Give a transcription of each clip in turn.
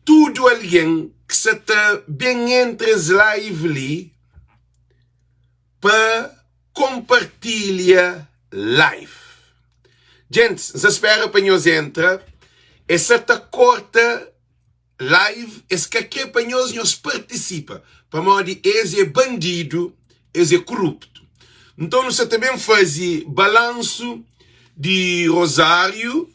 Tudu algen ki sa ta ben entra es live li pa konpartilha live. Gentis, N sa spera pa nhos entra. Es sa ta korta live, es ka kre pa nhos nhos partisipa, pamodi es é bandidu, es é koruptu. Nton nu sa ta ben faze balansu di Rosário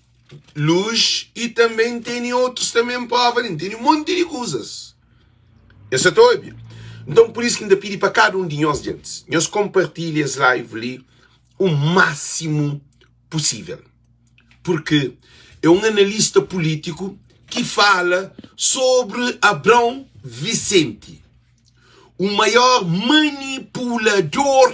Luz i tanbe tene otus tanbe prova li, tene monti di kuzas. Nhos sa ta obi? Nton pur isu ki N ta pidi pa kada un di nhos djentis, nhos konpartilha es live li u másimu pusível. Purki é un analista pulítiku ki fala sobri Abrão Vicente, u maior manipulador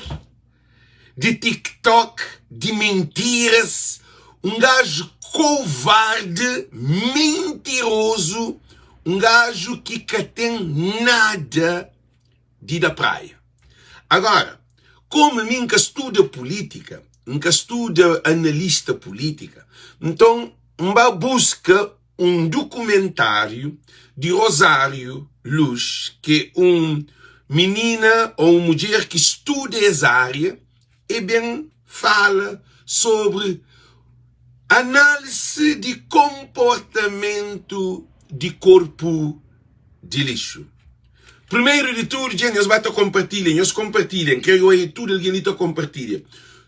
di TikTok, di mentiras, un gaju kovardi, mentirozu, un gaju ki ka ten nada di da praia. Agora, komu mi N ka studa pulítika, N ka studa analista pulítika, nton N ba buska un dukumentáriu di Rosário Luz, ki é un minina ô un mudjer ki studa es ária, e ben fala sobri análise di konportamentu di korpu di lixu. Primeru di tudu, dja nhos ba ta konpartilha, nhos konpartilha, N krê oia tudu algen li ta konpartilha,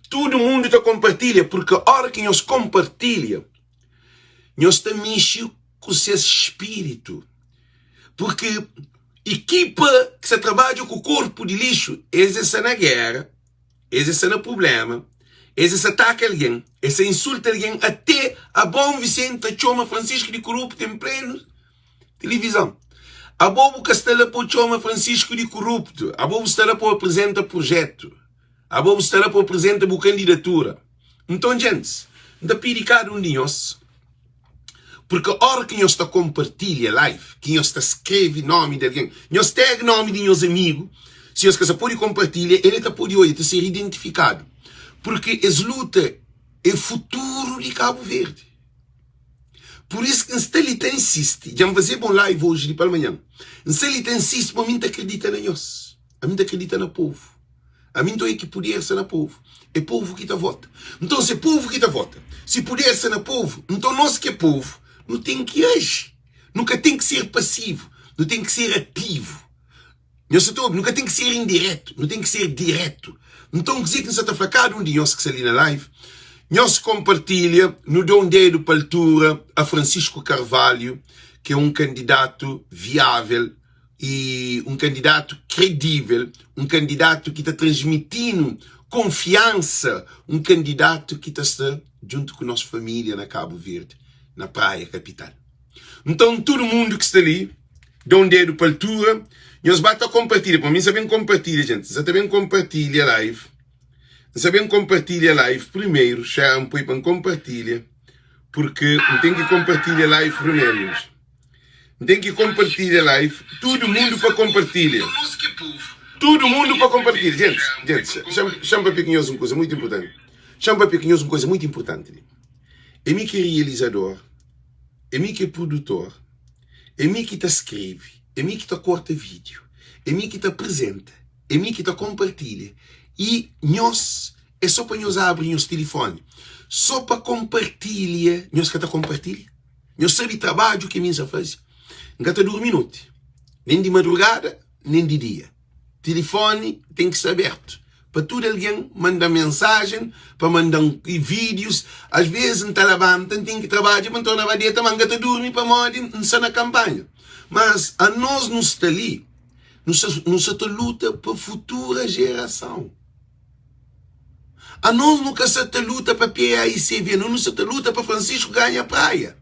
tudu mundu ta konpartilha, purki óra ki nhos konpartilha, nhos ta mixi ku ses spiritu, purki ekipa ki sta trabadja ku korpu di lixu, es é sta na géra, es é sta na prubléma, es é sta ataka algen, es sta insulta algen, até Abraão Vicente ta txoma Francisco di koruptu en plenu tilivizon. Abo bu ka sta la pa bu txoma Francisco di koruptu, abo bu sta la pa bu aprizenta prujétu. Abo bu sta la pa aprizenta bu kandidatura. Nton, djentis, N ta pidi kada un di nhos, purki óra ki nhos ta konpartilha live, ki nhos ta skrebe nómi di algen, nhos tag nómi di nhos amigu, si nhos ka sa pode konpartilha, el ta pode odja, ta ser identifikadu. Purki es luta é futuru di Kabu Verdi. Pur isu ki N sta li ta insisti, dja N fazeba un live oji di palmanhan, N sta li ta insisti pamodi mi N ta kridita na nhos, ami N ta kridita na povu. Ami nton é ki puder sta na povu. É povu ki ta vota. Nton se povu ki ta vota, si puder sta na povu, nton nos ki é povu, nu ten ki aji. Nu ka ten ki ser pasivu, nu ten ki ser ativu. Nhos sa ta obi? Nu ka ten ki ser indiretu, nu ten ki ser diretu. Nton kuzê ki N sa ta fla kada un di nhos ki sta li na live, nhos konpartilha, nu da un dedu pa altura a Francisco Carvalho, ki é un kandidatu viável, i un kandidatu kredível, un kandidatu ki ta transmiti-nu konfiansa, un kandidatu ki ta sta djuntu ku nos família na Kabu Verdi, na Praia kapital. Nton, tudu mundu ki sta li, da un dedu pa altura, nhos ba ta konpartilha, pamodi mi N sa ben konpartilha, djenti, N sa ta ben konpartilha live, N sa ben konpartilha live primeru, xa N poi pa N konpartilha, purki N ten ki konpartilha live primeru, nhos. N ten ki konpartilha live Tudu mundu pa konpartilha Tudu mundu pa konpartilha Djentis, djentis, xa-m papia ku nhos un kuza mutu inpurtanti Xa-m papia ku nhos un kuza mutu inpurtanti li É mi ki é rializador É mi ki é produtor É mi ki ta skrebe É mi ki ta korta vídiu É mi ki ta aprizenta É mi ki ta konpartilha I nhos é so pa nhos abri nhos tilifoni So pa konpartilha Nhos ka ta konpartilha? Nhos sabe trabadju ki mi N sa faze? N ka ta durmi noti, nen di madrugada, nen di dia. Tilifoni ten ki sta abertu pa tudu algen manda-m mensajen, pa manda-m vídius. Asvês N ta labanta, N ten ki trabadja pa N torna ba deta, má N ka ta durmi pamodi N sta na kanpanha. Mas anos nu sta li, nu sta ta luta pa futura jerason. Anos nu ka sa ta luta pa PAICV, no nu sa ta luta pa Francisco ganha praia.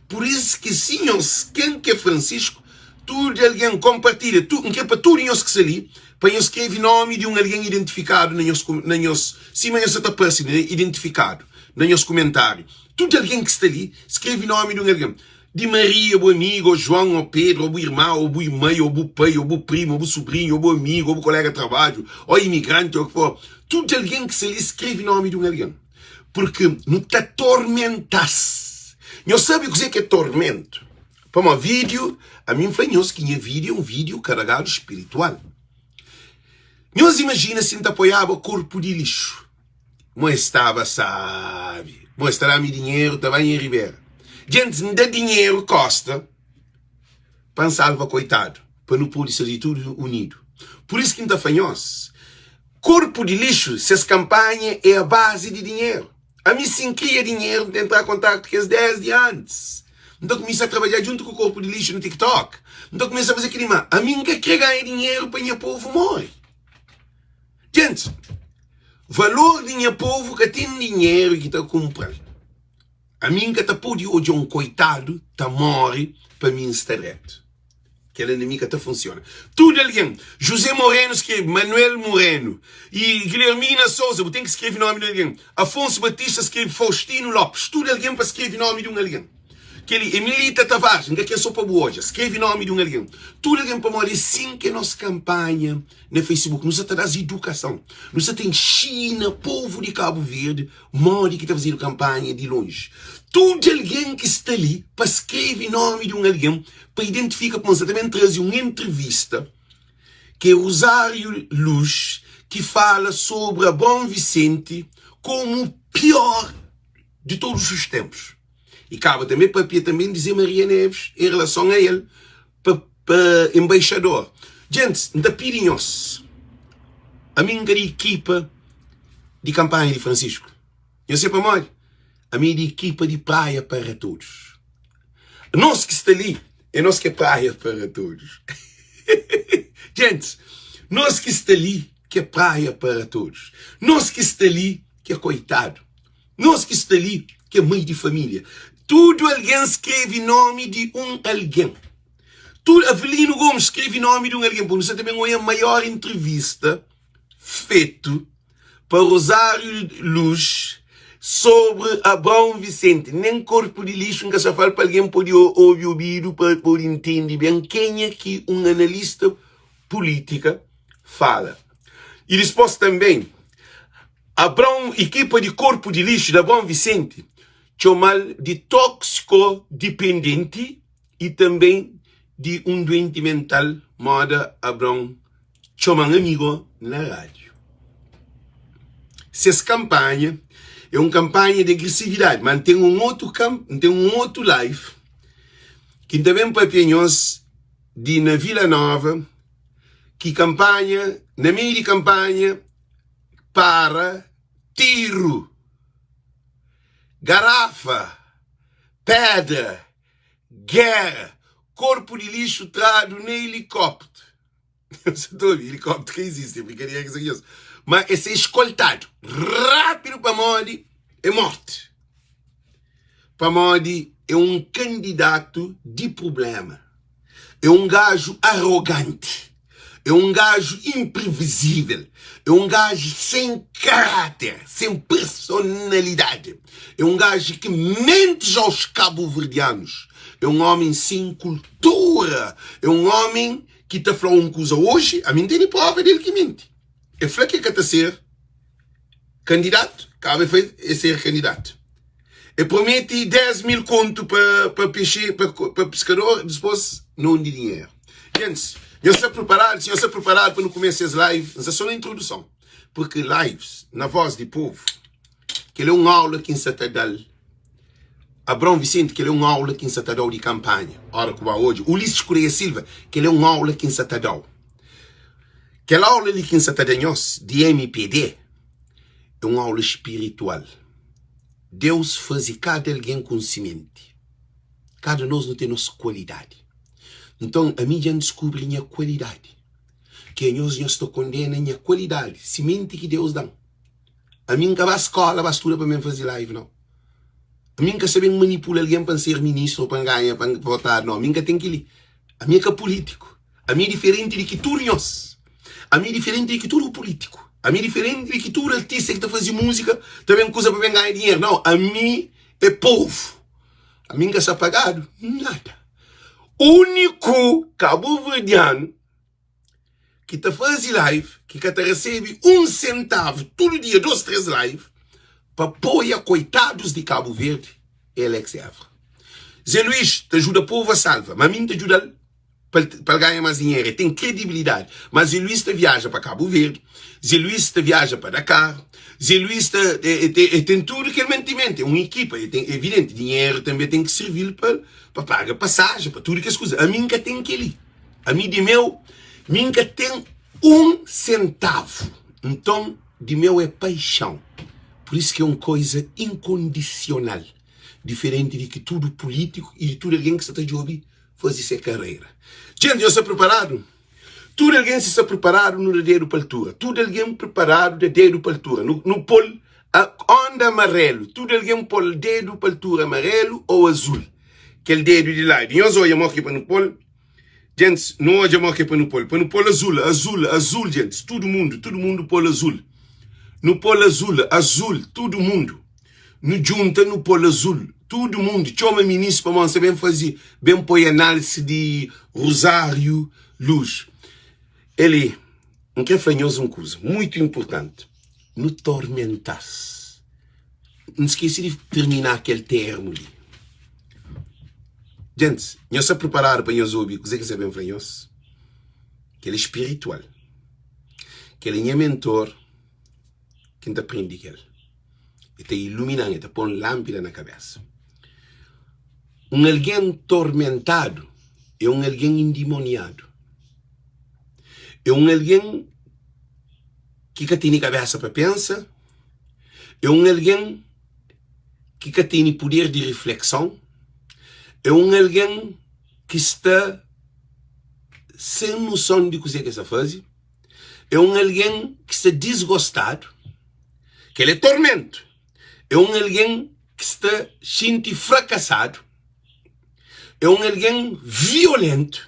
Por isso ki si nhos ken ke Francisco, tudu algen konpartilha, tu, N kre pa tudu nhos ki sta li, pa nhos skrevi nomi di un algen identifikadu na nhos, na nhos, sima nhos sa ta parse li, identifikadu na nhos kumentariu. Tudu algen ki sta li, skrevi nomi di un algen. Di Maria, bu amiga, ô Juan, ô Pedru, ô bu irma, ô bu mai, ô bu pai, ô bu primu, ô bu subrinhu, ô bu amigu, ô bu koléga di trabadju, ô imigranti, ô ki for, tudu algen ki sta li skrebe nómi di un algen, purki nu ta tormenta-s. Nhos sabe kuzê ki é tormentu? Pamodi vídiu, ami N fla nhos ki nha vídiu é un vídiu karagadu spiritual. Nhos imajina si N ta apoiaba korpu di lixu. Mo es staba sabi. Mo es ta da-mi dinheru ta ba nha ribera. Djentis, N da dinheru Kosta pa N salva koitadu, pa nu pode ser di tudu unidu. Pur isu ki N ta fla nhos, korpu di lixu, ses kanpanha é a bazi di dinheru. Ami si N kria dinheru, N ta entra kontaktu ku es desdi antis. N ta kumisa trabadja djuntu ku korpu di lixu na TikTok. N ta kumisa faze kili, ma ami N ka kre ganha dinheru pa nha povu more. Gentis, valor di nha povu ka ten dinheru ki ta kunpra-l. Ami N ka ta pode odja un koitadu ta móre pa mi N sta dretu. Kel-la na mi ka ta funsiona. Tudu algen, José Moreno skrebe, Manuel Moreno y Guilhermina Sousa, bu ten ki skrebe nómi di un algen. Afonso Batista skrebe, Faustino Lopes. Tudu algen pa skrebe nómi di un algen. Kel-li, Emilita Tavares, N ka kre so pa bu odja. Skrebe nómi di un algen. Tudu algen pamodi é sin ki é nos kanpanha na Facebook. Nu sa ta da-s idukason. Nu sa ta inxina povu di Kabu Verdi modi ki ta fazedu kanpanha di lonji. Tudu algen ki sta li pa skrebe nómi di un algen pa identifika pamodi N sta ta ben traze un entrevista ki é Rosário Luz ki fala sobri Abraão Vicente komu pior di todos os tempos. E kaba tanbe papia tanbe di Zé Maria Neves em relason a el pa pa embaixador. Gentis, N ta pidi nhos, ami N ka di ekipa di kanpanha di Francisco. Nhos se pamodi? Ami é di ekipa di Praia para Todos. Nos ki sta li é nos ki é Praia para Todos. Gentis, nos ki sta li ki é Praia para Todos. Nos ki sta li ki é koitadu. Nos ki sta li ki é mai di família. Tudu algen skrebe nómi di un algen. Tudu, Avelino Gomes skrebe nómi di un algen. Pô, nu sta ta ben oia maior entrevista fetu pa Rosário Luz sobri Abraão Vicente. Nen korpu di lixu N ka sa fala pa algen pode obi obidu pa pode intende ben kenha ki un analista pulítika fala. I dispos tanben. Abraon, ekipa di korpu di lixu di Abraon Vicente txoma-l di toksikodipendenti i tanben di un duenti mental moda Abraon txoma-m amigo na rádiu. Ses kanpanha é un kanpanha di agresividadi, ma N ten un otu N ten un otu live ki N ta ben papia nhos di na Vila Nova ki kanpanha na meiu di kanpanha para tiru, garafa, pedra, gera, korpu di lixu tradu na elikópteru. Sa ta obi? Elikópteru ka izisti, é brinkadera ki sa nhos. Ma es é eskoltadu rápidu pamodi é morti. Pamodi é un kandidatu di prubléma. É un gaju aroganti, é un gaju inprevizível, é un gaju sen karáter, sen personalidadi, é un gaju ki mentes aos kabuverdianus, é un ómi sen kultura, é un ómi ki ta fla un kuza oji, ami N tene prova del ki minti. El fla ki el ka ta ser kandidatu, kaba el fla el ser kandidatu. E promete 10 mil kontu pa pa pexe pa pa piskador dispos non di dinheru. Gentis, nhos sta preparadu? Si nhos sta preparadu pa nu kumesa es live, N sta so na introduson, purki lives na voz di povu, kel é un aula ki N sa ta da-l. Abraão Vicente, kel é un aula ki N sa ta da-u di kanpanha, ora ku ba odja. Ulisses Correia Silva, kel é un aula ki N sa ta da-u. Kel aula li ki N sa ta da nhos di MPD é un aula spiritual. Deus faze kada algen ku un simenti. Kada nos nu ten nos kualidadi. Nton, ami dja N diskubri nha kualidadi. Ki anhos nhos ta kondena nha kualidadi, simenti ki Deus da-m. Ami N ka ba skóla ba studa pa mi N faze live, nau. Ami N ka sabe manipula algen pa N ser ministru ô pa N ganha, pa N votadu, nau. Ami N ka ten kel-li. Ami é ka pulítiku. Ami é diferenti di ki tudu nhos. Ami é diferenti di ki tudu pulítiku. Ami é diferenti di ki tudu artista ki ta faze múzika ta ben kuza pa ben ganha dinheru. Nau, ami é povu. Ami N ka sta pagadu nada. Úniku kabuverdianu ki ta faze live ki ka ta resebe un sentavu tudu dia, dos, tres live pa apoia koitadus di Kabu Verdi é Alex Évora. Zé Luís ta djuda povu a salva, ma mi N ta djuda-l pa el ganha más dinheru. El ten kredibilidadi. Má Zé Luís ta viaja pa Kabu Verdi, Zé Luís ta viaja pa Dakar, Zé Luís ta, el ten tudu kel mantimentu, é un ekipa, el ten, evidenti, dinheru tanbe ten ki sirvi-l pa pa paga pasajen, pa tudu kes kuza. Ami N ka ten kel-li. Ami di meu, mi N ka ten un sentavu. Nton, di meu é paixãu. Pur isu ki é un koza inkondisional, diferenti di ki tudu pulítiku i di tudu algen ki sta ta djobe faze se karera. Djenti, nhos sta priparadu? Tudu algen si sta priparadu, nu da dedu pa altura. Tudu algen priparadu da dedu pa altura. Nu, nu pô-l onda amarelu. Tudu algen pô-l dedu pa altura amarelu ô azul. Kel dedu di ladu. Nhos odja mo ki pa nu pô-l. Djentis, nu odja mo ki pa nu pô-l. Pa nu pô-l azul, azul, azul, djentis. Tudu mundu, tudu mundu pô-l azul. Nu pô-l azul, azul, tudu mundu. Nu djunta nu pô-l azul. Tudu mundu txoma minis pamodi sa ben faze, ben poi análisi di Rosário Luz. Eli, N kre fla nhos un kuza muitu inpurtanti. Nu tormenta-s. N skese di tirmina kel termu li. Gentis, nhos sta priparadu pa nhos obi kuzê ki N sta ben fla nhos? Kel é spiritual. Kel é nha mentor ki N ta prende ku el. El ta ilumina-m, el ta pô-m lánpida na kabésa. Un algen tormentadu é un algen indimoniadu. É un algen ki ka tene kabésa pa pensa, é un algen ki ka tene puder di riflekson, é un algen ki sta sen noson di kuzê ki el sta faze, é un algen ki sta disgostadu. Kel é tormentu. É un algen ki sta xinti frakasadu. É un algen violentu.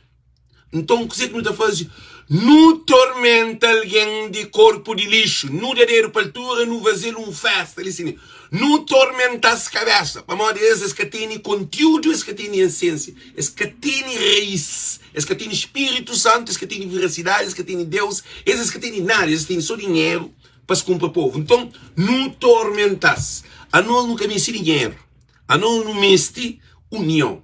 Nton, kuzê ki nu ta faze? Nu tormenta algen di korpu di lixu. Nu da dedu pa altura, nu faze-l un fésta li sin. Nu tormenta-s kabésa, pamodi es, es ka tene kontiúdu, es ka tene esénsia, es ka tene raís, es ka tene Spiritu Santu, es ka tene verasidadi, es ka tene Deus, es, es ka tene nada, es tene sô dinheru. pa es kunpra povu. Nton, nu tormenta-s. Anos nu ka meste dinheru, anos nu meste union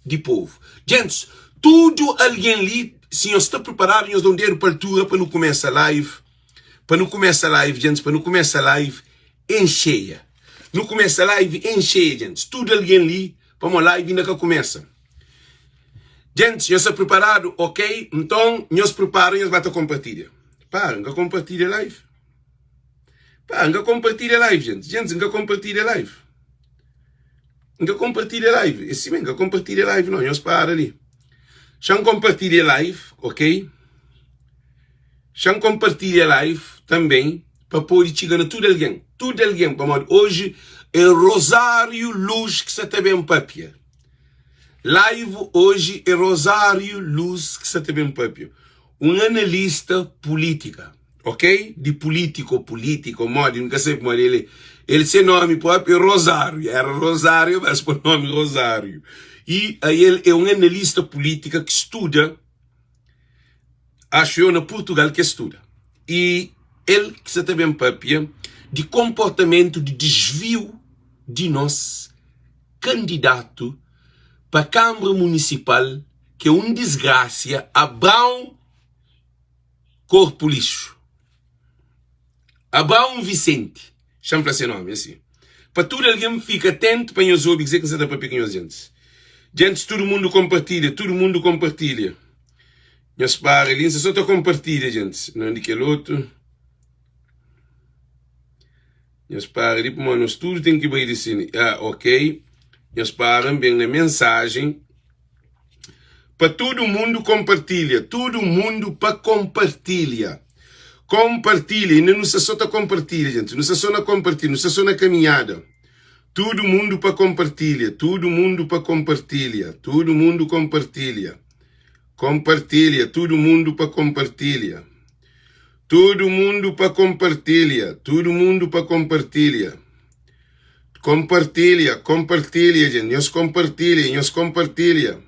di povu. Gentis, tudu algen li, si nhos sta priparadu, nhos da un dedu pa altura pa nu kumesa live. Pa nu kumesa live, gentis, pa nu kumesa live en xeia. Nu kumesa live en xeia, gentis. Tudu algen li, pamo live inda ka kumesa. Gentis, nhos sta priparadu? Ok, nton nhos pripara, nhos ba ta konpartilha. Para, N ka konpartilha live. Para, N ka konpartilha live, gentis. Gentis, N ka konpartilha live. N ka konpartilha live. É simé, N ka konpartilha live, não. Nhos para li. Xa N konpartilha live, ok? Xa N konpartilha live tanbê pa pode txiga na tudu algen. Tudu algen, pamodi oji é Rosário Luz ki sa ta ben papia. Live oji é Rosário Luz ki sa ta ben papia. Un analista pulítika, ok? Di pulítiko, pulítiko, modi, N ka sabe pamodi el é. El se nomi propi é Rosário, era Rosário, mas es poi nomi Rosário. I ael é un analista pulítika ki studa, axu eu, na Purtugal ki el studa. I el ki sa ta ben papia di konportamentu di disviu di nos kandidatu pa Kanbra Munisipal ki é un disgrasia Abraon Korpu Lixu Abraon Visenti Xa-m fla se nomi asi pa tudu algen fika atentu pa nhos obi kuzê ki N sa ta papia ku nhos djentis Djentis tudu mundu konpartilha tudu mundu konpartilha Nhos para li N sa so ta konpartilha djentis Não di kel otu. Nhos para di pamodi nos tudu ten ki bai di sini. Ah, ok. Nhos para, N ben na mensajen pa tudu mundu konpartilha. Tudu mundu pa konpartilha. Konpartilha. Inda nu sta so ta konpartilha, jenti. Nu sta so na konpartilha. Nu sta so na kaminhada. Tudu mundu pa konpartilha. Tudu mundu pa konpartilha. Tudu mundu konpartilha. Konpartilha. Tudu mundu pa konpartilha. Tudu mundu pa konpartilha Tudu mundu pa konpartilha Konpartilha, konpartilha, gente Nhos konpartilha, nhos konpartilha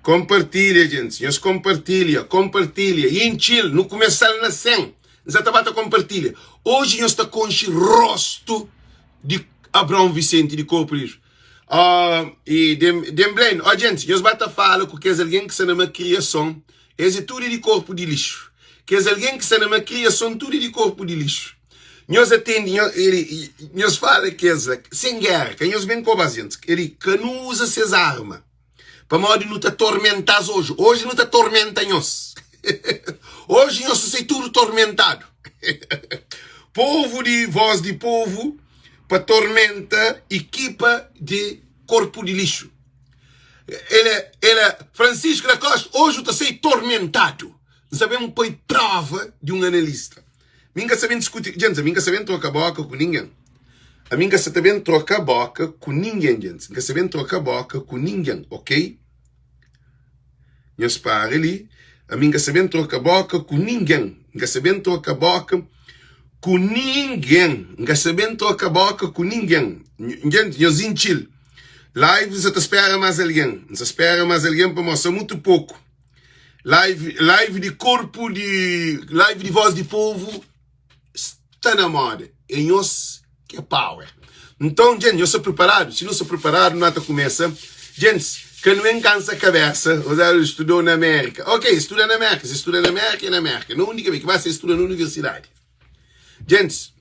Konpartilha, gente Nhos konpartilha, konpartilha Intxi-l, nu kumesa-l na 100 N sa ta ba ta konpartilha Oji nhos ta konxe rostu di Abraão Vicente di Korpu Livre. Oh, i Demblen, oh djenti, nhos ba ta fala ku kes algen ki sta na makriason, es é tudu di korpu di lixu. Kes algen ki sta na makriason tudu di korpu di lixu. Nhos atende, nhos, ele, nhos fala kes la, sen géra, ka nhos ben koba-s, djenti. Ele, ka nu uza ses arma. Pamodi nu ta tormenta-s oji. Oji nu ta tormenta nhos. Oji nhos ta sai tudu tormentadu. Povu di Voz di Povu pa tormenta ekipa di Korpu di Lixu. El é, el é Francisco da Costa, oji u ta sai tormentadu. N sa ben poi prova di un analista. Mi N ka sa ben diskuti, djents, ami N ka sa ben troka boka ku ningen. Ami N ka sa ta ben troka boka ku ningen, djents. N ka sa ben troka boka ku ningen, ok? Nhos para li. Ami N ka sa ben troka boka ku ningen. N ka sa ben troka boka ku ningen. N ka sa ben troka boka ku ningen. Djents, nhos intxi-l. Live N sa ta spera más algen. N sa spera más algen pamodi sa mutu poku. Live, live di korpu di live di voz di povu sta na moda. É nhos ki é power. Nton, gente, nhos sta preparadu? Si nu sta preparadu, nu ta kumesa. Gente, ka nu enkansa kabesa. Rosário estudou na América. Ok, estuda na América. Se estuda na América, é na América. Na undi ki é? Ki basta estuda na universidade. Gente,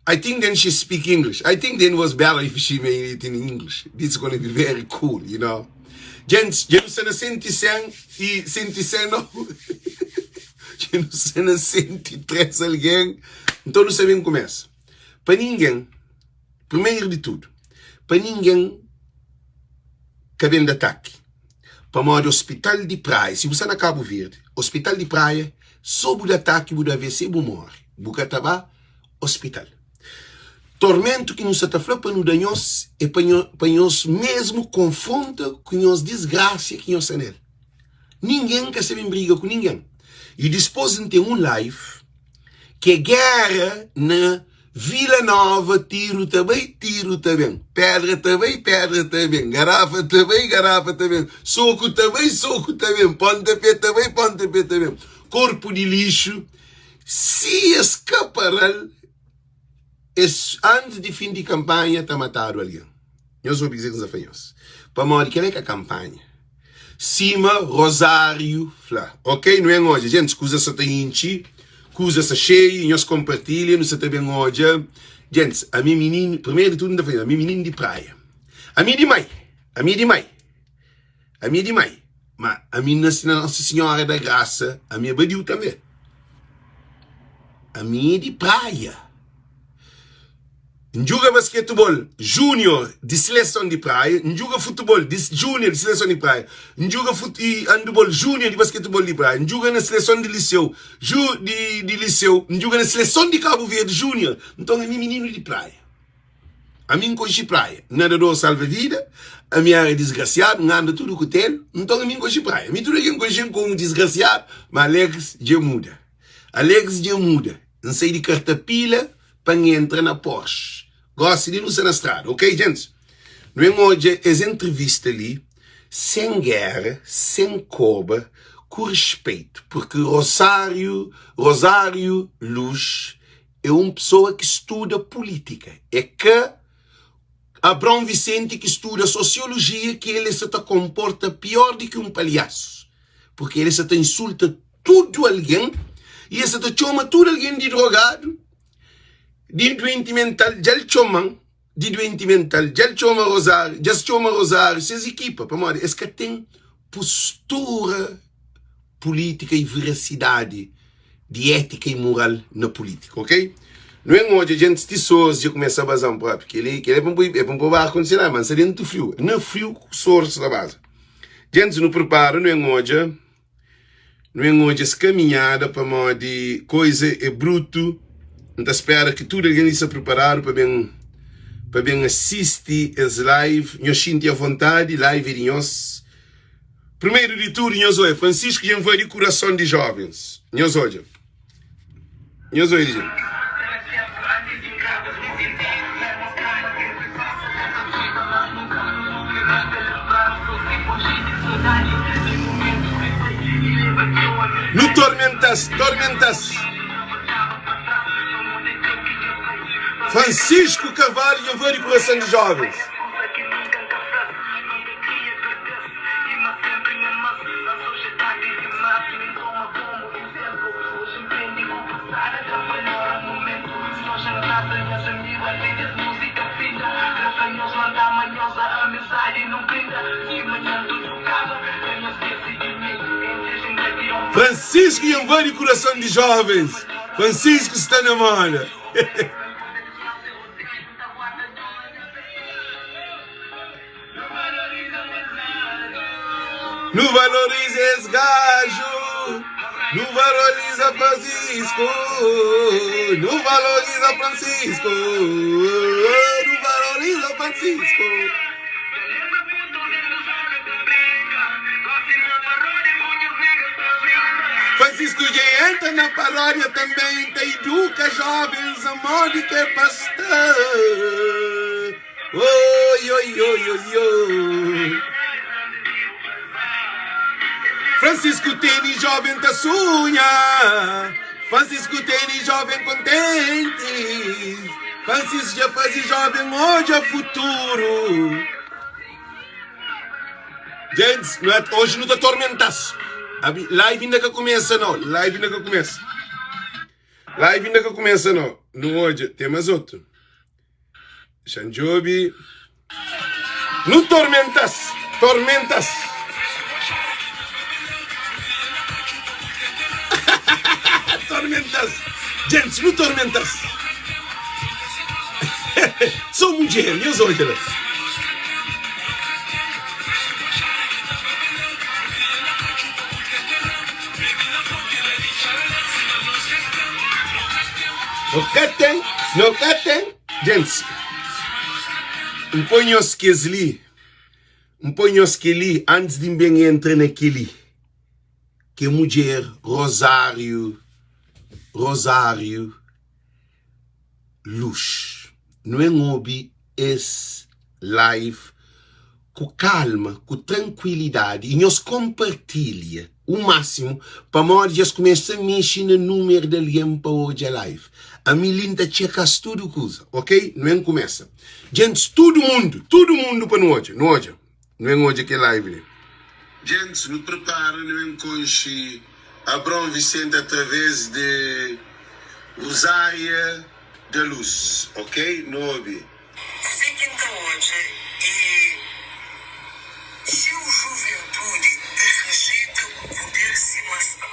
I think then she speak English. I think then was better if she made it in English. This is gonna be very cool, you know. Gente, dja nu sta na 100 e 100 não. Dja nu sta na 103 alguém. Então nu sa ben começa. Pa ninguém, primeiro de tudo, pa ninguém ka ben de ataque. Pamodi hospital di Praia, si bu sta na Cabo Verde, hospital di Praia, so bu da ataki bu da AVC bu morre, bu ka ta ba hospital. Tormentu ki nu sta ta fla pa nu da nhos é pa nho, pa nhos mesmu konfronta ku nhos disgrasia ki nhos sta nel. Ningen ka sta ben briga ku ningen. I dispos N ten un live ki é géra na Vila Nova, tiru ta bai, tiru ta ben, pedra ta bai, pedra ta ben, garafa ta bai, garafa ta ben, soku ta bai, soku ta ben, ponta pé ta bai, ponta pé ta ben. Korpu di lixu, si es ka para-l, es antis di fin di kanpanha ta matadu algen. Nhos obi kuzê ki N sta fla nhos. Pamodi kel-la é ka kanpanha. Sima Rosário fla. Ok, nu ben odja. Gentis, kuza sa ta intxi, kuza sa xeiu, nhos konpartilha, nu sa ta ben odja. Gentis, ami mininu, primeru di tudu N ta fla nhos, ami mininu di praia. Ami di mai, ami di mai, ami di mai. Ma ami N nasi na Nossa Senhora da Graça, ami é badiu tanbe. Ami é di praia. N djuga basketibol junior di sileson di Praia, N djuga futibol di junior di sileson di Praia, N djuga fut i andbol junior di basketibol di Praia, N djuga na sileson di liseu ju di di liseu, N djuga na sileson di Kabu Verdi junior. Nton ami mininu di Praia. Ami N konxi Praia. Nadador salva vida, ami era disgrasiadu, N anda tudu kutelu, nton ami N konxi Praia. Mi tudu algen konxi-m komu disgrasiadu, ma Alex dja muda. Alex dja muda. N sai di kartapila pa N entra na Porsche. Gosi li nu sta na strada, ok gentis? Nu ben odja es entrevista li sen gera, sen koba, ku respeito, porque Rosário, Rosário Luz é un pesoa ki studa pulítika, é ka Abrão Vicente ki studa sosiologia ki el sa ta konporta pior di ki un palhasu, porque el sa ta insulta tudu algen i el sa ta txoma tudu algen di drogadu, di duenti mental, dja el txoma-m di duenti mental, dja el txoma Rosário, dja es txoma Rosário, ses ekipa, pamodi es ka ten postura pulítika i verasidadi di étika i moral na pulítika, ok? Nu ben odja djentis ti soris dja kumesa baza-m propi, kel-li é pa N poi, é pa N poba ar-kondisionadu, ma N sta dentu friu, na friu ku soris ta baza. Djentis nu pripara, nu ben odja. Nu ben odja es kaminhada pamodi koiza é brutu. N ta spera ki tudu algen li sta priparadu pa ben pa ben asisti es live. Nhos xinti avontadi, live é di nhos. Primeru di tudu, nhos odja Francisco dja invadi kurason di jovens. Nhos odja. Nhos odja li. Nu tormenta-s, tormenta-s. Francisco Carvalho dja invadi kurason di jovens. Francisco dja nvadi kurason di jovens. Francisco sta na moda. Nu valoriza es gaju, nu valoriza Francisco, nu valoriza Francisco, nu valoriza Francisco. Francisco dja entra na paródia também, ta iduka jovens a modi ke pa sta. Oi, oi, oi, oi, oi. Francisco tene jovem ta sunha. Francisco tene jovem contente. Francisco dja faze jovem odja futuro. Gente, não é, hoje não ta tormentas. Live ainda ka começa não. Live ainda ka começa. Live ainda ka começa não. Não odja, tem mais outro. Xa-m djobe. Nu tormenta-s, tormenta-s. Tormenta-s. Djentis, nu tormenta-s. Sô mudjer, nhos odja la. No ka ten, no ka ten. Gentis, N poi nhos kes li, N poi nhos kel-li antis di N ben entra na kel-li, ki é mudjer Rosário, Rosário Luz. Nu ben obi es live ku kalma, ku trankuilidadi i nhos konpartilha u másimu pamodi dja es kumesa mexi na númeru di algen pa odja live. Ami li N ta txeka-s tudu kuza, ok? Nu ben kumesa. Djentis, tudu mundu, tudu mundu pa nu odja, nu odja, nu ben odja kel live li. Djentis, nu pripara, nu ben konxe Abraão Vicente através de Rosária da Luz, ok? Nu obi. Kuzê ki N ta odja é txeu juventudi ta rejeta puder sima sta.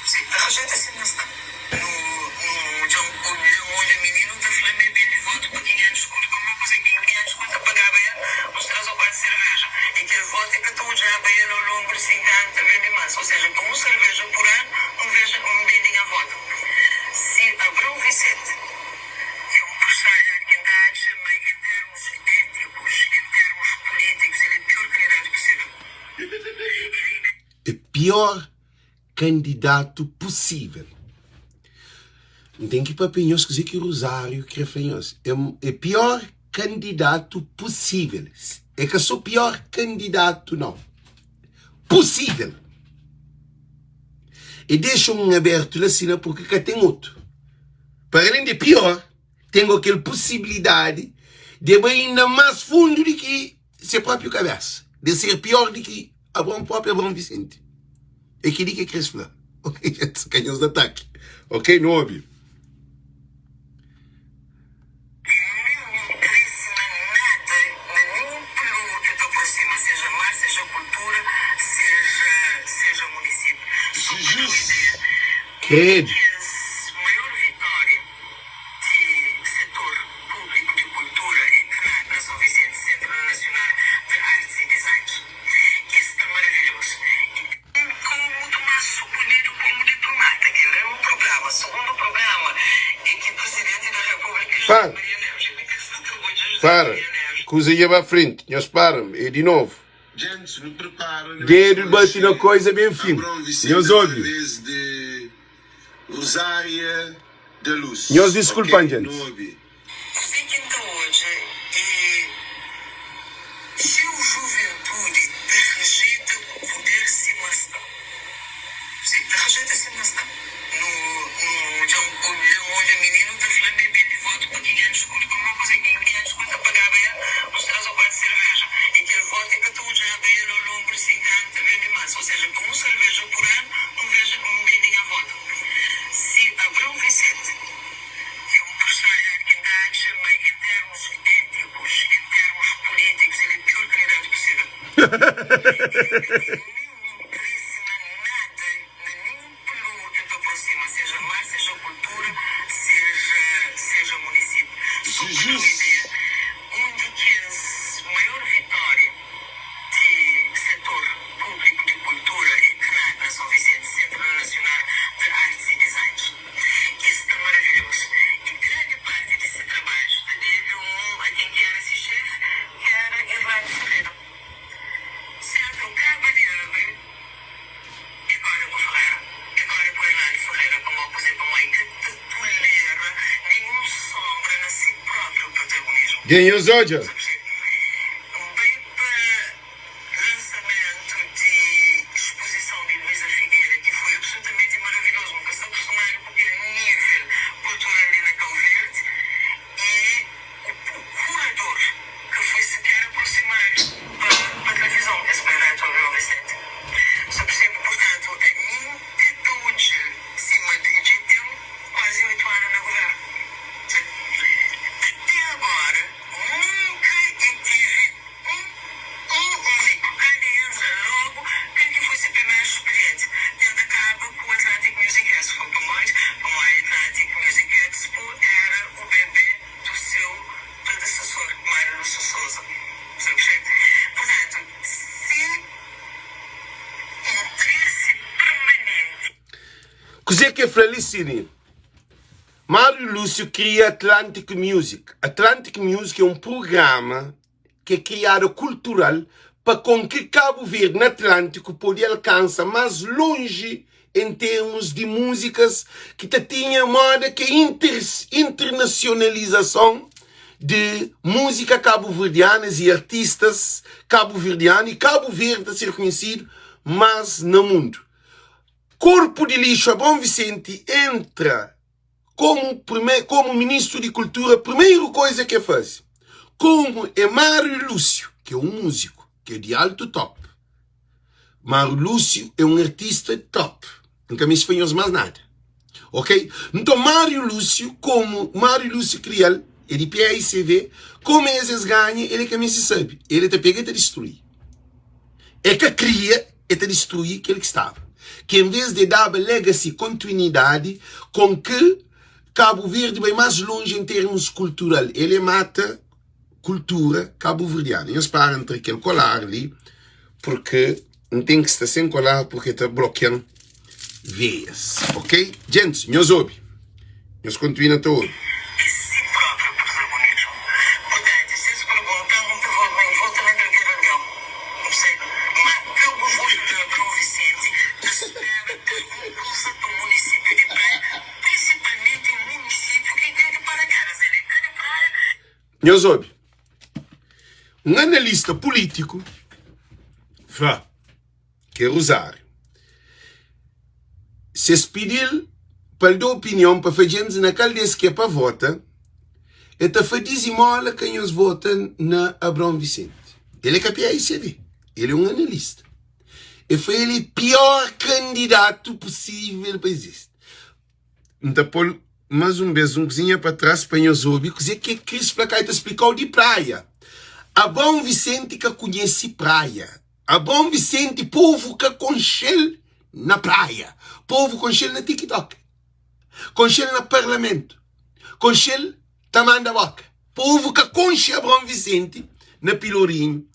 Si, ta rejeta sima sta. Nu, nu dja odja mininu ta fla ma el bende votu pa 500 kontu. Pamodi kuzê ki 500 kontu ta pagaba el uns 3 ô 4 serveja. I kel votu é ka ta odjaba el au longu di 5 anu ta bende más. Ou seja, pa un serveja pur anu, un veja, un bende nha votu. Si Abrão Vicente. É un personalidadi ki N ta atxa ma en termus étikus, en termus pulítikus, el é pior kandidatu pusível. É pior kandidatu pusível. N ten ki papia nhos kuzê ki Rosário kre fla nhos. É, é pior kandidatu pusível. É ka sô pior kandidatu, nau. Pusível. E dexa un abertu la sina purki ka ten otu. Para alén di pior, ten go kel pusibilidadi di e bai inda más fundu di ki se própiu kabésa, di e ser pior di ki Abraon, própiu Abraon Visenti. É kel-li ki e kre fla. Ok, dja ka nhos da ataki. Ok, nu obi. Ninhun interesi na nada, na ninhun pelour ki ta aprosima, seja mar, seja kultura, seja seja munisípiu. Só pa da un ideia, un di Credo. kes maior vitória di setor públiku di kultura é CNAD na São Vicente, Sentru Nasional di Artis i Designs. Ki sta maravilhozu. I ku mutu más sukundidu komu diplomata. Kel é un prublema. Sugundu prublema é ki Prizidenti da Repúblika José Para, Maria Neves, el ka sta trabadja José para, Maria Neves. kuza dja ba frenti, nhos para-m, é di novu. Dedu bati na koiza ben fin, nhos obi. Nhos diskulpa-m, djentis. Kuzê ki N ta odja é txeu juventudi ta rejeta puder sima sta. Si, ta rejeta sima sta. Nu, nu dja odja mininu ta fla ma el bende votu pa 500 kontu. Pamodi kuzê? 500 kontu ta pagaba el uns 3 ô 4 serveja. I kel votu é ka ta odjaba el au longu di 5 anu ta bende más. Ou seja, pa un serveja pur anu, un veja, un bende nha votu. Si Abrão Vicente. É un personalidadi ki N ta atxa ma en termus étikus, en termus pulítikus, el é pior kandidatu pusível. El ka ten ninhun interesi na nada. Dja nhos odja? Kuzê ki el fla li Sirinho? Mário Lúcio kria Atlantic Music. Atlantic Music é un prugrama ki é kriadu kultural pa kon ki Kabu Verdi na Atlântiku pode alkansa más lonji en termus di múzikas ki ta tinha moda ki é internasionalizason di múzika kabuverdianas y artistas kabuverdianu y Kabu Verdi ta ser konhesidu más na mundu. Korpu di lixu Abraão Vicente entra komu prime komu ministru di kultura primeru koiza ke faze komu é Mário Lúcio ke é un múziku ke é di altu top Mário Lúcio é un artista top N ka meste fla nhos más nada ok nton Mário Lúcio komu Mário Lúcio krial é di PAICV komu es es ganha el é ka meste sabe el ta pega el ta distrui É ka kria, é ta distrui kel ki staba. Ki en vez de daba legacy, kontinuidadi, kon ki Kabu Verdi bai mas lonji en termus kultural, el é mata kultura kabuverdianu. Nhos para N tra kel kolar li, purke N ten ki sta sen kolar purke ta blokia-m veias. Ok? Djentis, nhos obi. Nhos kontinua ta obi. É si próprio protagonismo. Portanto, se es pergunta-m, N ta volta, N volta na kalker algen. N sai, ma ka bu volta Abrão Vicente ta spera algun kuza pa munisípiu di Praia, prinsipalmenti un munisípiu ki ka é di Paraquedas, el é ka di Praia. Nhos obi. Un analista pulítiku fla. ki é Rosário. Si es pidi-l pa el da opinion pa fla djentis na kal des ki é pa vota, el ta fla dizimola ka nhos vota na Abraão Vicente. El é ka PAICV, el é un analista. El fla el é pior kandidatu pusível pa izisti. N ta pô-l más un bês un kuzinha pa tras pa nhos obi kuzê ki Kris fla. Ka el ta splika-u di praia. Abraão Vicente ka konhese praia. Abraão Vicente povu ka konxe-l na praia, povu konxe-l na TikTok, konxe-l na parlamentu, konxe-l ta manda boka. Povu ka konxe Abraão Vicente na Pilorinhu,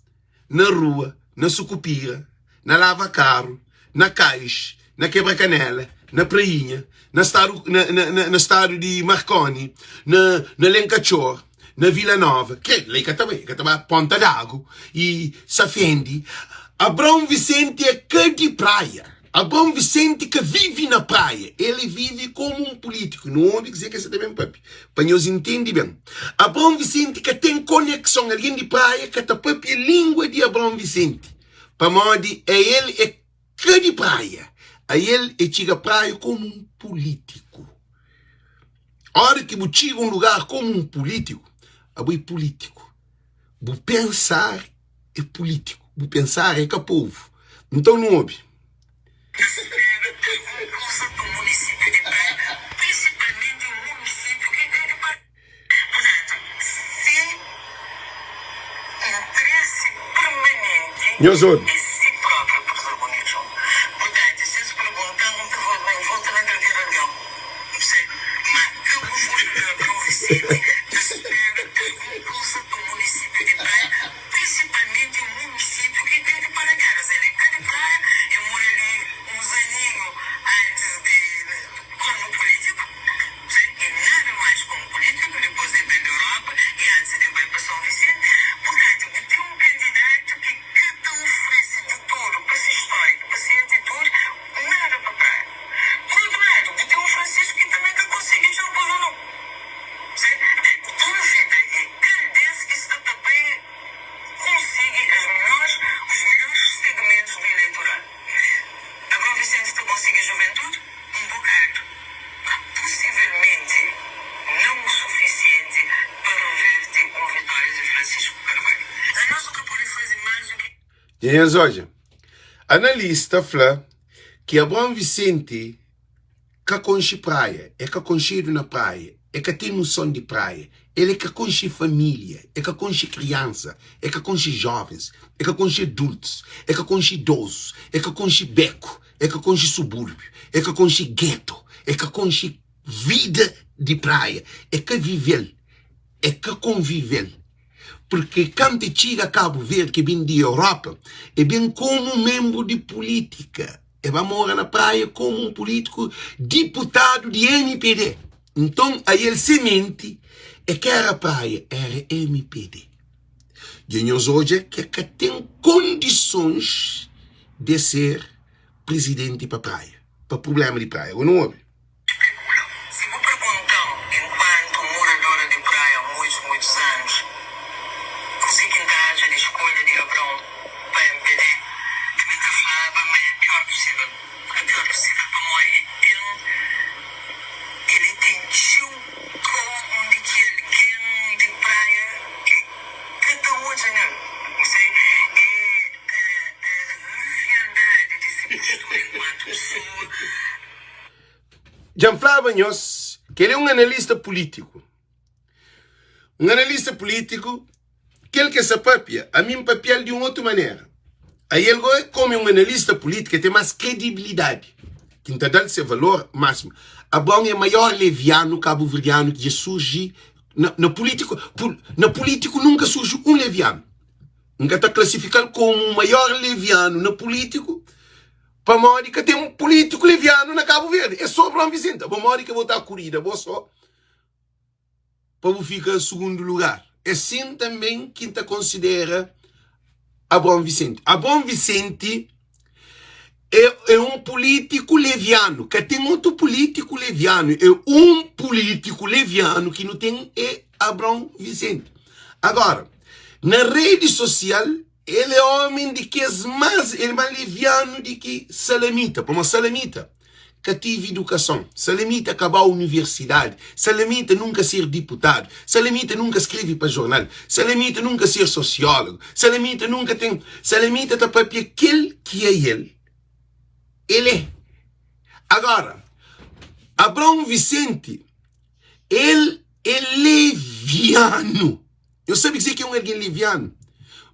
na rua, na Sukupira, na lava karu, na kais, na kebra kanela, na prainha, na stadu, na, na, na, na stadu di Marconi, na, na Lenkatxor, na Vila Nova, ke la i ka ta bai, ka ta bai Ponta d'Agu i Safendi. Abraão Vicente é ka di praia. Abraão Vicente ka vive na praia. Ele vive komu un pulítiku. Nu obi kuzê ke sa ta ben papia, pa nhos intende ben. Abraão Vicente ka ten konekson. Algen di praia ka ta papia língua di Abraão Vicente, pamodi a el é ka di praia. A el é txiga praia komu un pulítiku. Óra ki bu txiga un lugar komu un pulítiku, abo é pulítiku. Bu pensar é pulítiku, bu pensar é ka povu. Nton nu obi. Ta spera algun kuza pa munisípiu di Praia, prinsipalmenti un munisípiu ki ka é di Praia. Purtantu, si interesi permanenti Nhos obi. é si própriu protagonismu. Purtantu, si es pergunta-m, N ta volta, N volta na kalker algen. N sai, ma ka bu volta, Abrão Vicente ta spera algun kuza pa munisípiu di Praia, prinsipalmenti un munisípiu ki ka é di Paraquedas. El é ka di Praia, el mora li uns aninhu antis di komu pulítiku. E nada mais como político, depois de ben di Europa e antes de bai pa São Vicente. Portanto, bu ten un candidato ki ka ta oferece. Dja nhos odja, analista fla ki Abraão Vicente ka konxe praia, é ka konxedu na praia, é ka ten nuson di praia, el é ka konxe família, é ka konxe kriansa, é ka konxe jovens, é ka konxe adultus, é ka konxe idozus, é ka konxe beku, é ka konxe subúrbiu, é ka konxe geto, é ka konxe vida di praia, é ka vive-l, é ka konvive-l. Purke kantu e txiga Kabu Verdi, ke ben di Europa, e ben komu un menbru di pulítika. E ba mora na Praia komu un pulítiku diputadu di mpd. Nton, ael se menti e ka era Praia, era mpd. Dja nhos odja ke ka ten kondisons de ser prizidenti pa Praia, pa prublema di Praia. Go nu obi. Spekula. Si bu pergunta-m, enkuantu muradora di Praia muitus, muitus anus, kuze ki N ta atxa di skolha di Abrão pa mpd, ami N ta flaba ma é pior pusivel. É pior pusivel pamodi e ten, el e ten txeu kau undi ki algen di Praia ka ta odja nel. N se, é a leviandadi di se postura enkuantu pesoa. Dja N flaba nhos kel é un analista pulítiku. Un analista pulítiku, kel ki el sa papia, ami N papia-l di un otu manera. Ael go, komu é un analista pulítiku, el ten más kredibilidadi, ki N ta da-l se valor másimu. Abraão é maior levianu kabuverdianu ki dja surji na, na pulítiku. Na pulítiku nunka surji un levianu. N ka ta klasifika-l komu maior levianu na pulítiku. Pamodi ka ten pulítiku levianu na Kabu Verdi. É sô Abraão Vicente. Abo modi ke bo ta kurida bo sô pa bu fika sugundu lugar? É sin tanben ki N ta konsidera Abraão Vicente. Abraão Vicente é, é un pulítiku levianu. Ka ten otu pulítiku levianu. É un pulítiku levianu ki nu ten é Abraão Vicente. Agora, na redi sosial El é ómi di kes más, el é más levianu di ki Salamita, pamodi Salamita ka tive idukason, Salamita ka ba universidadi, Salamita nunka ser diputadu, Salamita nunka skrebe pa jornal, Salamita nunka ser sosiólogu, Salamita nunka ten, Salamita ta papia kel ki é el, el é. Agora, Abraão Vicente, el é levianu. Nhos sabe kuzê ki é un algen livianu?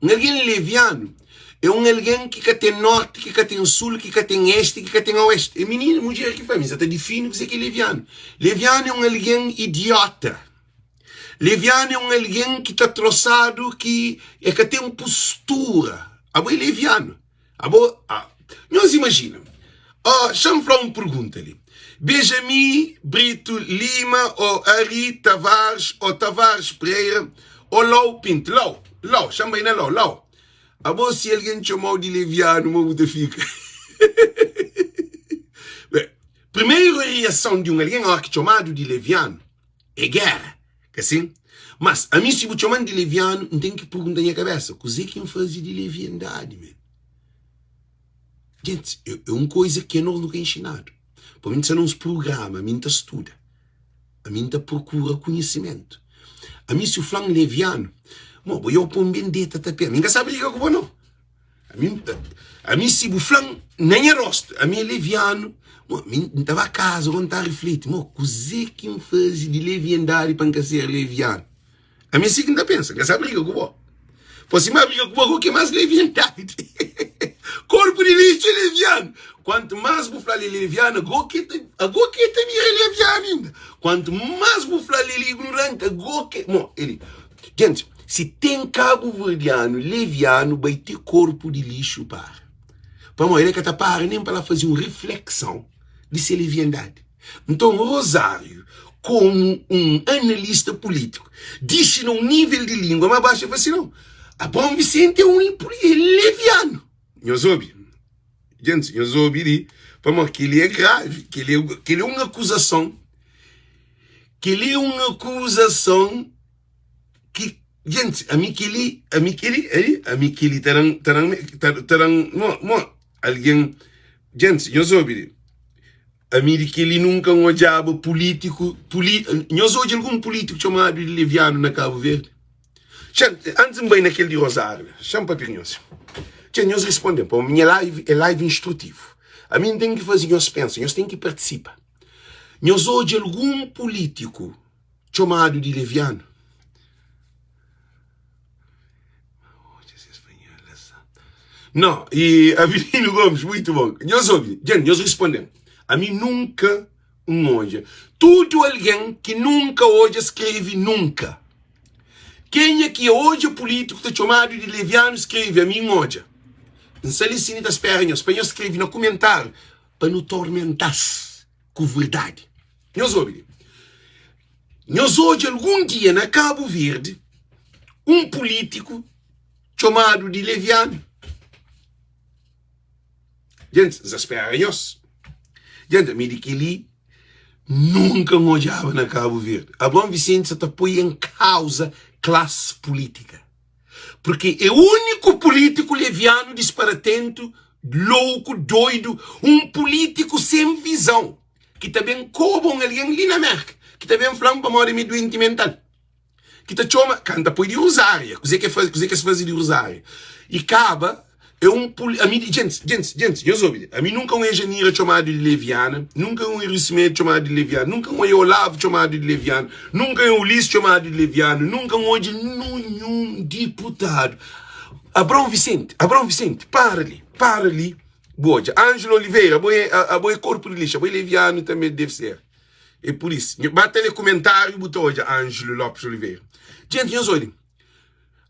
Un algen livianu é un algen ki ka ten nórti, ki ka ten sul, ki ka ten ésti, ki ka ten oésti. É mininu, mudjer ki fla, mi sa ta difini kuzê ki é livianu. Livianu é un algen idióta. Livianu é un algen ki ta trosadu, ki é ka ten postura. Abo é livianu. Abo, ah, nhos imajina. Oh, xa-m fla un pergunta li. Benjamin Brito Lima ou Ari Tavares ou Tavares Pereira ou Lau Pinto? Lau, Lau, xa-m bai na Lau, Lau. Abo si algen txoma-u di levianu, ma bu ta fika? Bem, primeiro reason di un algen óra ki txomadu di levianu é géra, ka sin? Mas, ami si bu txoma-m di levianu, N ten ki pergunta nha kabésa, kuzê ki N faze di leviandadi, men? Gente, é un koiza ki anos nu ka inxinadu. Pa mi, N sta na uns prugrama, ami N ta studa, ami N ta prokura konhisimentu. Ami si bu fla-m levianu, mo bo yo pô-m ben deta ta pé. Ami N ka sa briga ku bo nau. Ami, ami si bu fla-m na nha rostu, ami é levianu, mo ami N ta ba kaza, go N ta rifliti, mo kuzê ki N faze di leviandadi pa N ka ser levianu? Ami é si ki N ta pensa, N ka sa briga ku bo. Pô si ma briga ku bo, ku ki más leviandadi. Korpu di lixu é levianu. Kuantu más bu fla-l é levianu, agó ki ta, agó ki ta bira levianu inda. Kuantu más bu fla-l el é ignoranti, agó ki, mo, el. Gente, si ten kabuverdianu levianu, bai ti korpu di lixu para. Pamodi el ka ta para nen pa la faze un riflekson di se leviandadi. Nton, Rosário, komu un analista pulítiku, dixi na un nível di língua más baxu, el fla si, Nau, Abraão Vicente é un é levianu. Nhos obi, gentis, nhos obi li, pamodi kel-li é gravi, kel-li é, kel-li é un akuzason, kel-li é un akuzason ki, gentis, ami kel-li, ami kel-li, ei, ami kel-li ta da-m, ta da-m, ta da-m, mo, mo, algen, gentis, nhos obi li. Ami di keli nunka N odjaba pulitiku, puli, nhos odja algun pulitiku txomadu di levianu na Kabu Verdi? Xa, antis N bai na kel di Rosário, xa N papia ku nhos. Txeu nhos responde-m, pamodi nha live é live instrutivu. Ami N ten ki faze nhos pensa, nhos ten ki partisipa. Nhos odja algun pulítiku txomadu di levianu? No, e Avelino Gomes, muito bom. Nhos obi, djen, nhos responde-m. Ami nunka N odja. Tudu algen ki nunka odja skrebe nunka. Kenha ki odja pulítiku ta txomadu di levianu skrebe ami N odja. N sta li sin ta spera nhos pa nhos skrebe na kumentáriu pa nu tormenta-s ku verdadi. Nhos obi li. Nhos odja algun dia na Kabu Verdi un pulítiku txomadu di levianu? Djenti, N sta spera nhos. Djenti, ami di kel-li nunka N odjaba na Kabu Verdi. Abraão Vicente sa ta poi en kauza klasi pulítika. Purki é úniku pulítiku levianu, disparatentu, louku, doidu, un pulítiku sen vizon ki ta ben koba un algen li na Merka, ki ta ben fla-m pamodi mi é duenti mental. ki ta txoma kanta poi di Rosária kuzê ki faze kuzê ki es faze di Rosária i kaba é un poli ami di djentis djentis djentis nhos obi ami nunka un Ejanira txomadu di Leviana nunka un Erisimedu txomadu di Leviana nunka un oia Olavu txomadu di Leviana nunka un Ulisses txomadu di Leviana nunka un odja ninhun diputadu Abraão Vicente Abraão Vicente para li para li bu odja Ângelo Oliveira abo é abo é korpu di lixu abo é levianu tanbe deve ser É pur isu, nho ba ta lé kumentáriu bu ta odja Ângelo Lopes Oliveira. Djenti, nhos odja,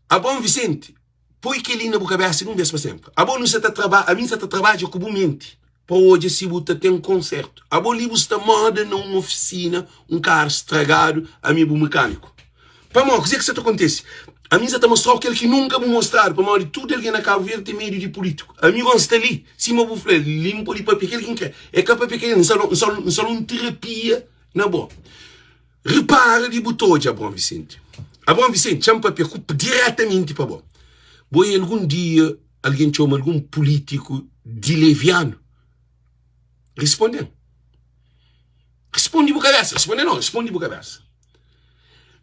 Abraão Vicente, poi kel-li na bu kabésa di un bês pa sénpri. Abo nu sa ta traba, ami N sa ta trabadja ku bu menti pa odja si bu ta ten konsertu. Abo li bu sta moda na un ofisina, un karu stragadu, ami é bu mekâniku. Pamodi, kuzê ki sa ta kontise? Ami N sa ta mostra-u kel ki nunka bu mostradu, pamodi tudu algen na Kabu Verdi ten medu di pulítiku. Ami gó N sta li, sima bu fla, li N pode papia kel ki N kre. É ka papia kel, N sta un terapia na bo. Repara di bu ta odja Abraão Vicente. Abraão Vicente, txa-m papia ku diretamenti pa bo. Bo é algun dia algen txoma algun pulítiku di levianu? Responde-m. Responde bu kabésa. Responde no, responde bu kabésa.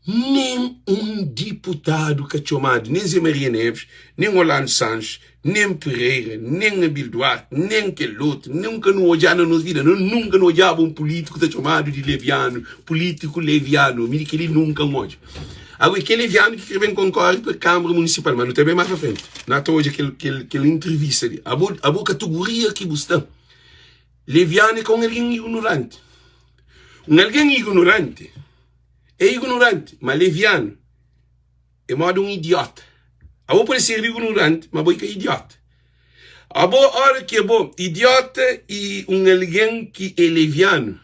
Nen un diputadu ka txomadu, nen Zé Maria Neves, nen Orlando Sanches, nen Pereira, nen Abil Duarte, nen kel otu, nunka nu odja na nos vida, nunka nu odjaba un pulítiku ta txomadu di levianu, pulítiku levianu, mi di kel-li nunka N odja. Agora, kel levianu ki kre ben konkore pa Kanbra Munisipal, ma nu ta ben más pa frenti, nu ta odja kel intrivista li. Abo, abo kategoria ki bu sta, Levianu é ka un algen ignoranti. Un algen ignoranti é ignoranti, ma levianu é moda un idiota. Abo pode ser ignoranti, ma bo é ka idiota. Abo, ora ki abo idiota i un algen ki é levianu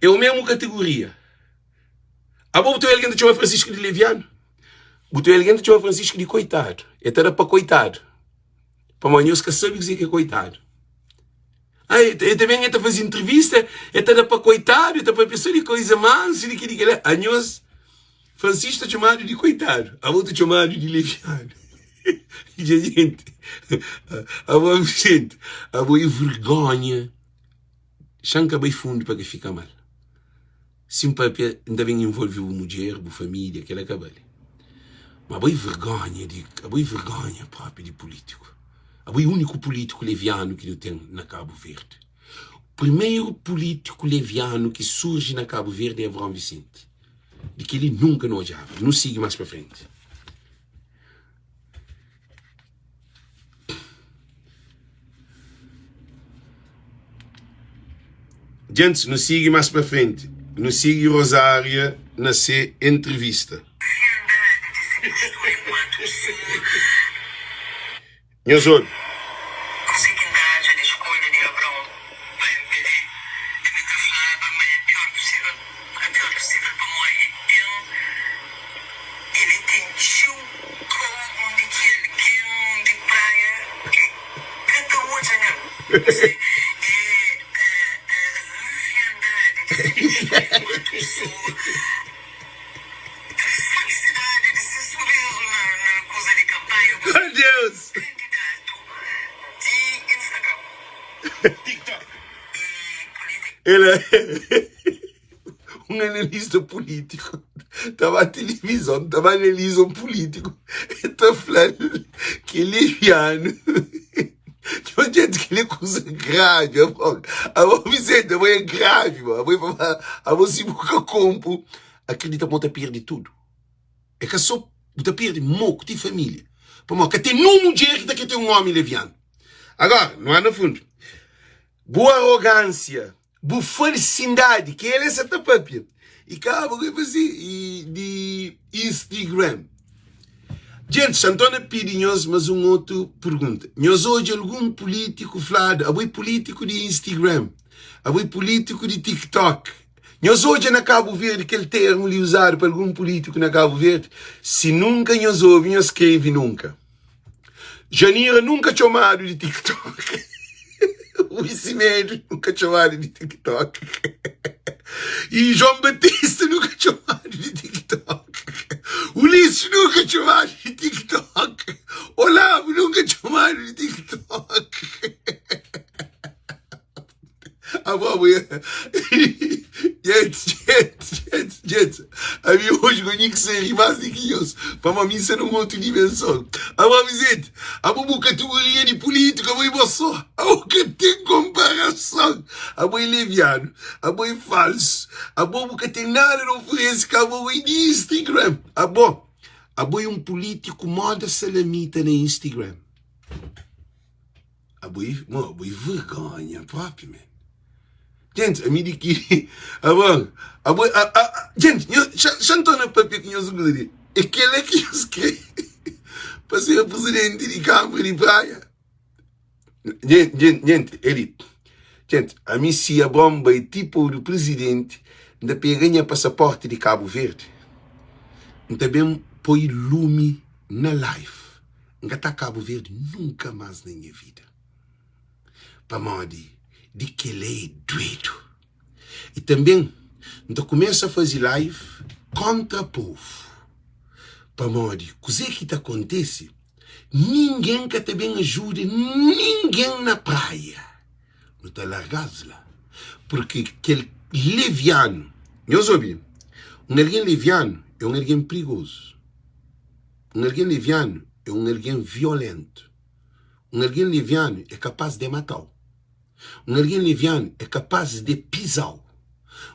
é o mesmu kategoria. Abo bu ta obi algen ta txoma Francisco di levianu? Bu ta obi algen ta txoma Francisco di koitadu. E ta da pa koitadu. Pamodi nhos ka sabe kuzê ki é koitadu. Ai, e ta ben e ta faze intrivista, e ta da pa koitadu, e ta papia só di koiza mansu, di kili kila. Anhos, Francisco ta txomadu di koitadu, abo ta txomadu di levianu. Dja jenti, abo Vicente, abo é vergonha. Xa-m ka bai fundu pa ka fika mal. Si N papia, N ta ben involve bu mudjer, bu família, kel-la ka bale. Ma abo é vergonha di, abo é vergonha propi di pulítiku. Abo é úniku pulítiku levianu ki nu ten na Kabu Verdi. Primeru pulítiku levianu ki surji na Kabu Verdi é Abraão Vicente. Di kel-li nunka nu odjaba. Nu sigi más pa frenti. Djentis, nu sigi mas pa frenti. Nu sigi Rosária na se entrevista. Nhos obi. Komu di ki algen di praia ka ta odja nel. Kuzê é leviandadi di se postura enkuantu pesoa, falsidadi di se surizu na kuza di kanpanha bu kandidatu di Instagram, TikTok i polítika. El é un analista pulítiku. Ta ba tilivizon, ta ba analiza un pulítiku, el ta fla-l ki é levianu. Txeu djenti kel-li é kuza gravi. Abo, abo Visenti, abo é gravi, bo. Abo é pa, abo si bu ka konpo, akredita ma bu ta perde tudu. É ka so bu ta perde moku ti família. Pamodi ka ten nun mudjer ki ta kre ten un ómi levianu. Agora, nu anda fundu. Bu arogánsia, bu falsindadi, ki el sa ta papia i kaba ku el fasi i di Instagram. Djentis, Antônio pidi nhos mas un otu pergunta. Nhos odja algun pulítiku fladu, abo é pulítiku di Instagram, abo é pulítiku di TikTok. Nhos odja na Kabu Verdi kel termu li uzadu pa algun pulítiku na Kabu Verdi? Si nunka nhos obi, nhos skrebe nunka. Janira nunka txomadu di TikTok. Rui Semedo nunka txomadu di TikTok. E João Batista nunka txomadu di TikTok. Ulisses nunka txomadu di TikTok. Olavo nunka txomadu di TikTok. Abo, abo, gente, gente, gente, gente. Ami hoje ku que ser mais di ki nhos. Pamo mi sa num outro dimensão. Abo, Vicente, abo bu categoria de política, abo é bo só. Abo ka tem comparação. Abo é leviano, abo é falso. Abo bu ka tem nada de oferece que abo é de Instagram. Abo, abo é um político moda salamita na Instagram. Abo é, mo, abo é vergonha propi, man. Gente, ami di ki, abo, abo, a, a, a, gente, nho, xa, xa N torna papia ku nhos un kuza di, é kela ki nhos kre pa ser presidenti di Kâmara di Praia? Gente, gente, gente, é li, gente, ami si Abron bai ti podu presidenti, N ta pega nha pasaporti di Kabu Verdi, N ta ben poi lumi na live. N ka ta Kabu Verdi nunka más na nha vida pamodi di kel-la é duedu. I tanben N ta kumesa faze live kóntra povu pamodi kuzê ki ta kontese ningen ka ta ben ajuda ningen na praia. Nu ta larga-s la purki kel levianu, nhos obi, un algen levianu é un algen prigozu. Un algen levianu é un algen violéntu. Un algen levianu é kapás de mata-u. Un algen levianu é kapás de piza-u.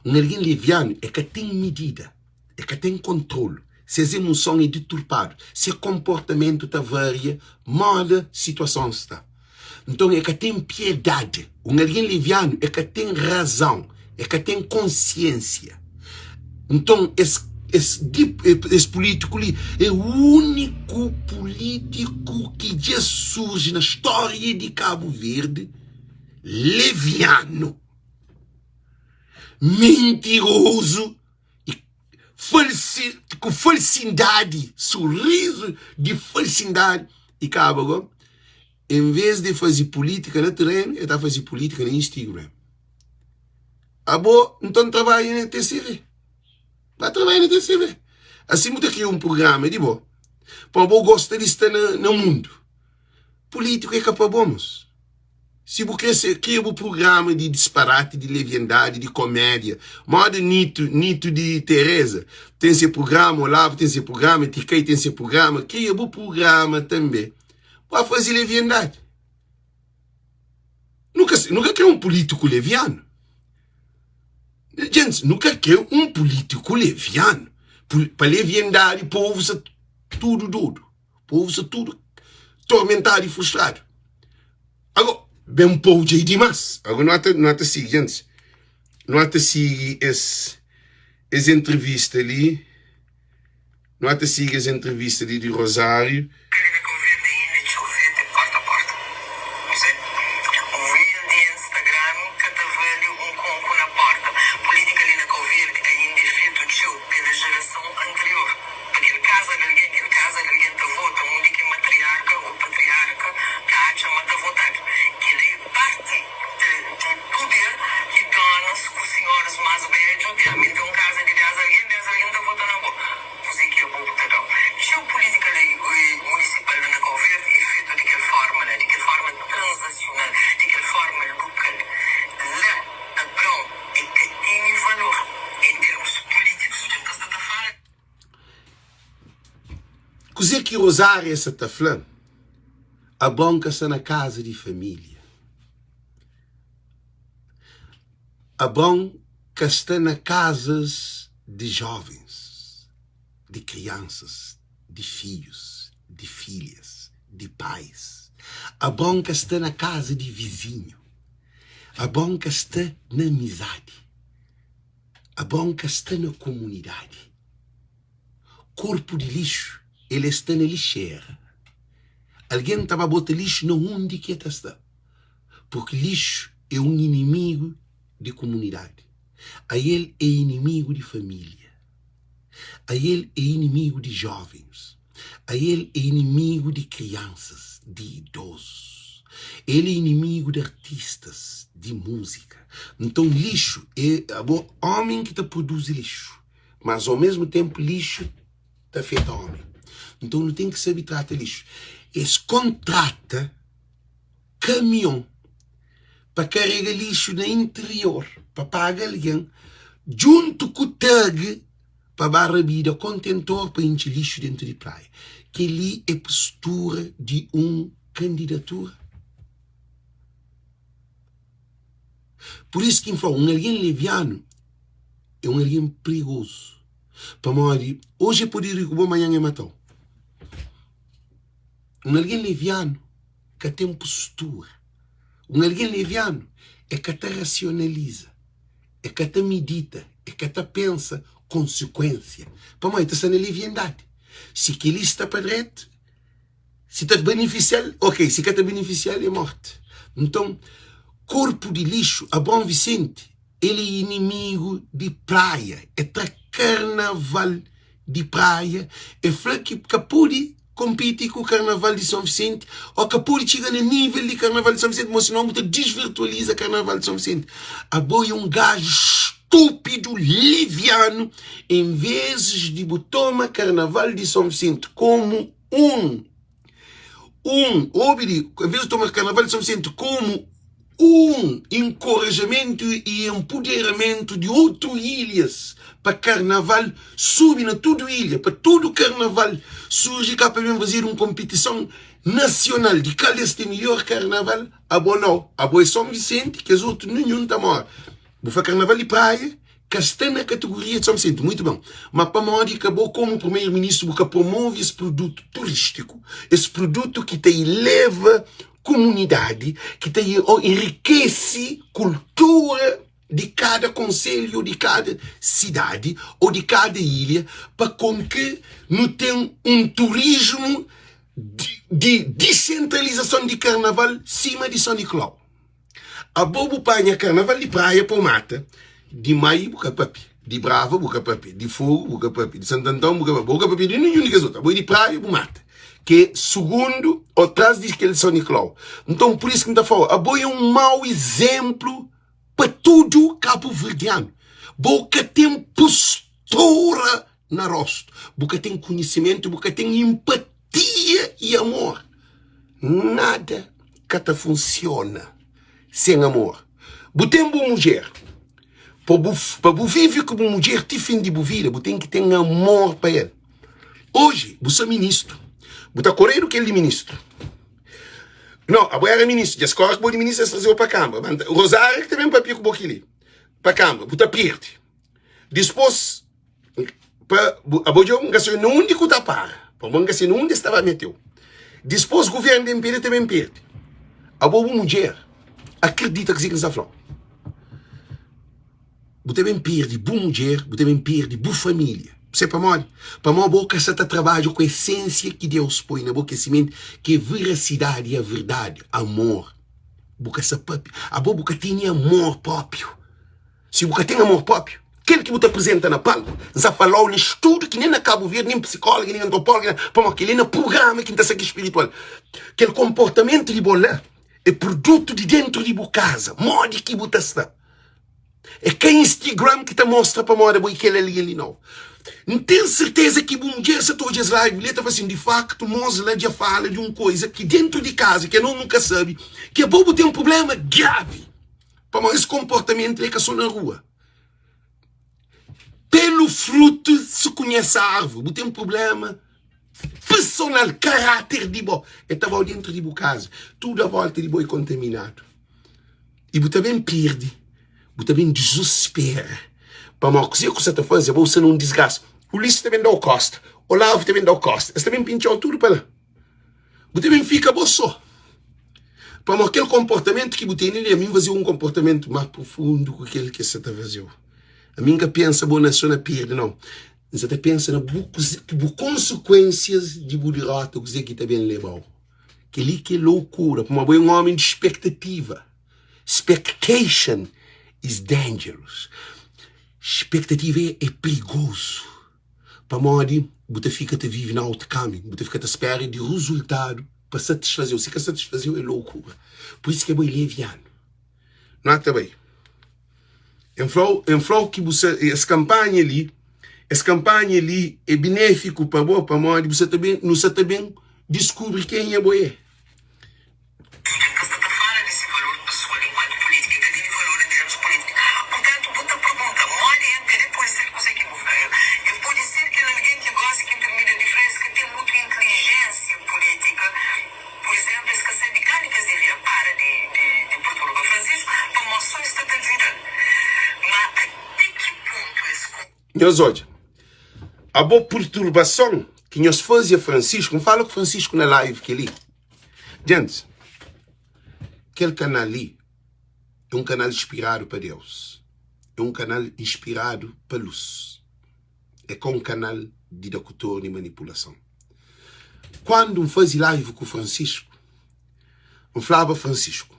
Un algen levianu é ka ten midida, é ka ten kontrolu. Ses emoson é diturpadu, se konportamentu ta varia móda situason sta. Nton é ka ten piedadi. Un algen levianu é ka ten razon, é ka ten konsiensia. Nton es es es pulítiku li é úniku pulítiku ki dja surji na stória di Kabu Verdi levianu, mintirozu i falsi ku falsindadi, surizu di falsindadi i kaba go en vez di fazi pulítika na terenu el ta fazi pulítika na Instagram. Abo nton trabadja na TCV, ba trabadja na TCV asi bu ta kria un prugrama di bo pa bo gosta di sta na na mundu. Pulítika é ka pa bo mos. Si bu kre ser, kria bu prugrama di disparati, di leviandadi, di komédia. Moda Nito, Nito di Tereza ten se prugrama, Olavo ten se prugrama, Tikai ten se prugrama. Kria bu prugrama tanbe. Bu faze leviandadi. Nu ka, nu ka kre un pulítiku levianu. Djentis, nu ka kre un pulítiku levianu. Pa leviandadi, povu sta tudu dodu. Povu sta tudu tormentadu i frustradu. Ago, ben pou dja i dimas. Ago nu ata, nu ata sigi, djentis. Nu ata sigi es, es entrevista li. Nu ata sigi es entrevista li di Rosário. Pa kel kaza di algen, kel kaza di algen ta vota undi ki matriarka ô patriarka ta atxa ma ta votadu. Kel-li é parti di puder ki dónas ku sinhoris más bédju ten. Mi N ten un kaza di dés algen, dés algen ta vota na bo. Kuzê ki abo bu ta da-m? Txeu pulítika munisipa. Kuzê ki Rosária sa ta fla? Abraon ka sta na kaza di família. Abraon ka sta na kazas di jóvens, di kriansas, di fidjus, di filhas, di pais. Abraon ka sta na kaza di vizinhu. Abraon ka sta na amizadi. Abraon ka sta na komunidadi. Korpu di lixu, el e sta na lixera. Algen ta ba bota lixu na undi ki e ta sta, purki lixu e un inimigu di komunidadi. Ael e inimigu di família. Ael e inimigu di jovens. Ael e inimigu di kriansas, di idozus. El e inimigu di artistas di múzika. Nton lixu e abo omi ki ta produzi lixu. Mas ao mesmu tenpu lixu ta afeta omi. Nton nu ten ki sabe trata lixu. Es kontrata kamion pa karega lixu na interior pa paga algen djuntu ku tag pa ba rabida kontentor pa intxi lixu dentu di praia. Kel-li é postura di un kandidatura? Pur isu ki N fla-u, un algen levianu é un algen prigozu. Pamodi oji el pode ri ku bo, manhan el mata-u. Un algen levianu ka ten postura. Un algen levianu el ka ta rasionaliza, el ka ta midita, el ka ta pensa konsikuensia. Pamodi el ta sta na leviandadi. Si kel-li sta pa dretu, Si ta benefisial, ok, si ka ta benefisial é morte. Nton, korpu di lixu, Abraon Vicente, el é inimigu di praia, é tra karnaval di praia, é fla ki ka pode konpiti ku karnaval di São Vicente, ô ka pode txiga na nível di karnaval di São Vicente, mo sinon bu ta disvirtualiza karnaval di São Vicente. Abo é un gaju stúpidu, livianu, en vezes di bu toma karnaval di São Vicente komu un un obi di en vez di toma karnaval di São Vicente komu un inkorajamentu i enpuderamentu di otu ilhas pa karnaval subi na tudu ilha pa tudu karnaval surji ka pa ben fazedu un konpitison nasional di kal es ten midjor karnaval abo nau abo é São Vicente kes otu ninhun ta mora bu fla karnaval di praia ka sta na kategoria di São Vicente, muito bem, ma pamodi ka bo komu primeiro ministro bu ka promove es produtu turistiku, es produtu ki ta eleva komunidadi, ki ta enrikesi kultura di kada konselhu ou di kada sidadi ou di kada ilha pa kon ki nu ten un turismu di disentralizason di karnaval sima di São Nicolau. Abo bu panha karnaval di praia pa bu mata Di Mai bu ka papia, di Brava bu ka papia, di Fogo bu ka papia, di Santantão bu ka papia, bu ka papia di ninhun di kes otu. Abo é di praia bu mata Ke é sugundu o tras di kel di São Nicolau. Nton pur isu ki N ta fla-u, abo é un mau izénplu pa tudu kabuverdianu. Bo ka ten postura na rostu, bu ka ten konhisimentu, bu ka ten inpatia i amor. Nada ka ta funsiona sen amor. Bu ten bu mudjer, pa bu, pa bu vive ku bu mudjer ti fin di bu vida, bu ten ki ten amor pa el. Oji, bu sta ministru, bu ta koredu kel di ministru. No, abo era ministru, dja es kore ku bo di ministru, es traze-u pa kambra. Rosária ki ta ben papia ku bo kili, pa kambra, bu ta pirdi. Dispôs, pa bu abo dja N ka sabe na undi ku ta para, pamodi N ka sabe na undi es ta ba meteu. Dispôs guvérnu ben perde, ta ben perde. Abo bu mudjer, akredita kuzê ki N sta fla-u. Bu ta ben perde bu mudjer, bu ta ben perde bu família. Bu sabe pamodi? Pamodi bo ka sta ta trabadja ku esensia ki Deus poi na bo, ki é simenti, ki é verasidadi, a verdadi, amor. Bu ka sta papia. Abo bu ka tene amor própriu. Si bu ka ten amor própriu, kel ki bu ta aprizenta na palku, N sa fala-u na studu ki nen na Kabu Verdi, nen psikóloga, nen antropóloga, pamodi kel-li é na prugrama ki N ta sa ki spiritual. Kel konportamentu di bo la é produtu di dentu di bu kaza, modi ki bu ta sta. É ka Instagram ki ta mostra pamodi abo é kel algen li, nau. N ten serteza ki bu mudjer sa ta odja es live li, el ta fla sin, di faktu, mos la dja fala di un koza ki dentu di kaza, ki anos nu ka sabe, ki abo bu ten prubléma gravi. Pamodi es konportamentu é ka so na rua. Pelu frutu se konhese arvore. Bu ten prublema pesoal. personal, karáter di bo, e ta ba-u dentru di bu kaza. Tudu a volta di bo é kontaminadu. I bu ta ben perde, bu ta ben dizuspera. Pamodi kuzê ku sa ta faze, abo bu sta na un disgrasa. Ulisses ta ben da-u kosta, Olavo ta ben da-u kosta, es ta ben pintxa-u tudu pa la. Bu ta ben fika bo sô. Pamodi kel konportamentu ki bu tene li, ami N faze-u un konportamentu más profundu ku kel ki es sa ta faze-u. Ami N ka pensa bo na sô na perde, nau. N sa ta pensa na bu bu konsekuénsias di bu diróta, kuzê ki ta ben leba-u. Kel-li ki é loukura, pamodi bo é un ómi di spektativa. Spectation is dangerous. Spektativa é prigozu. Pamodi bu ta fika ta vive na outcome, bu ta fika ta spera di rezultadu pa satisfaze-u. Si ka satisfaze-u é loukura. Pur isu ki é bo é levianu. Nota bai. N fla-u, N fla-u ki bu sa, es kanpanha li, es kanpanha li é benéfiku pa bo pamodi bu sa ta ben, nu sa ta ben diskubri kenha bo é. N ka sta ta fala di si valor pesoal enkuantu pulítika, e ka tene valor en termus pulítika. Purtantu, bu ta pergunta, modi el ka pode ser kuzê ki bu fla? El, el pode ser kel algen ki gosi ki N termina di fla, es ka ten mutu intelijénsia pulítika. Pur izénplu, es ka sabe kandu ki es devia para di, di, di perturba Francisco, pamodi sô es sta ta djuda-l. Má ate ki pontu es. Nhos odja, abo perturbason ki nhos faze a Francisco, N fala ku Francisco na live kel-li. Djentis, kel kanal li é un kanal inspiradu pa Deus, é un kanal inspiradu pa lus, é ka un kanal di da ku tornu i manipulason. Kuandu N faze live ku Francisco, N flaba Francisco,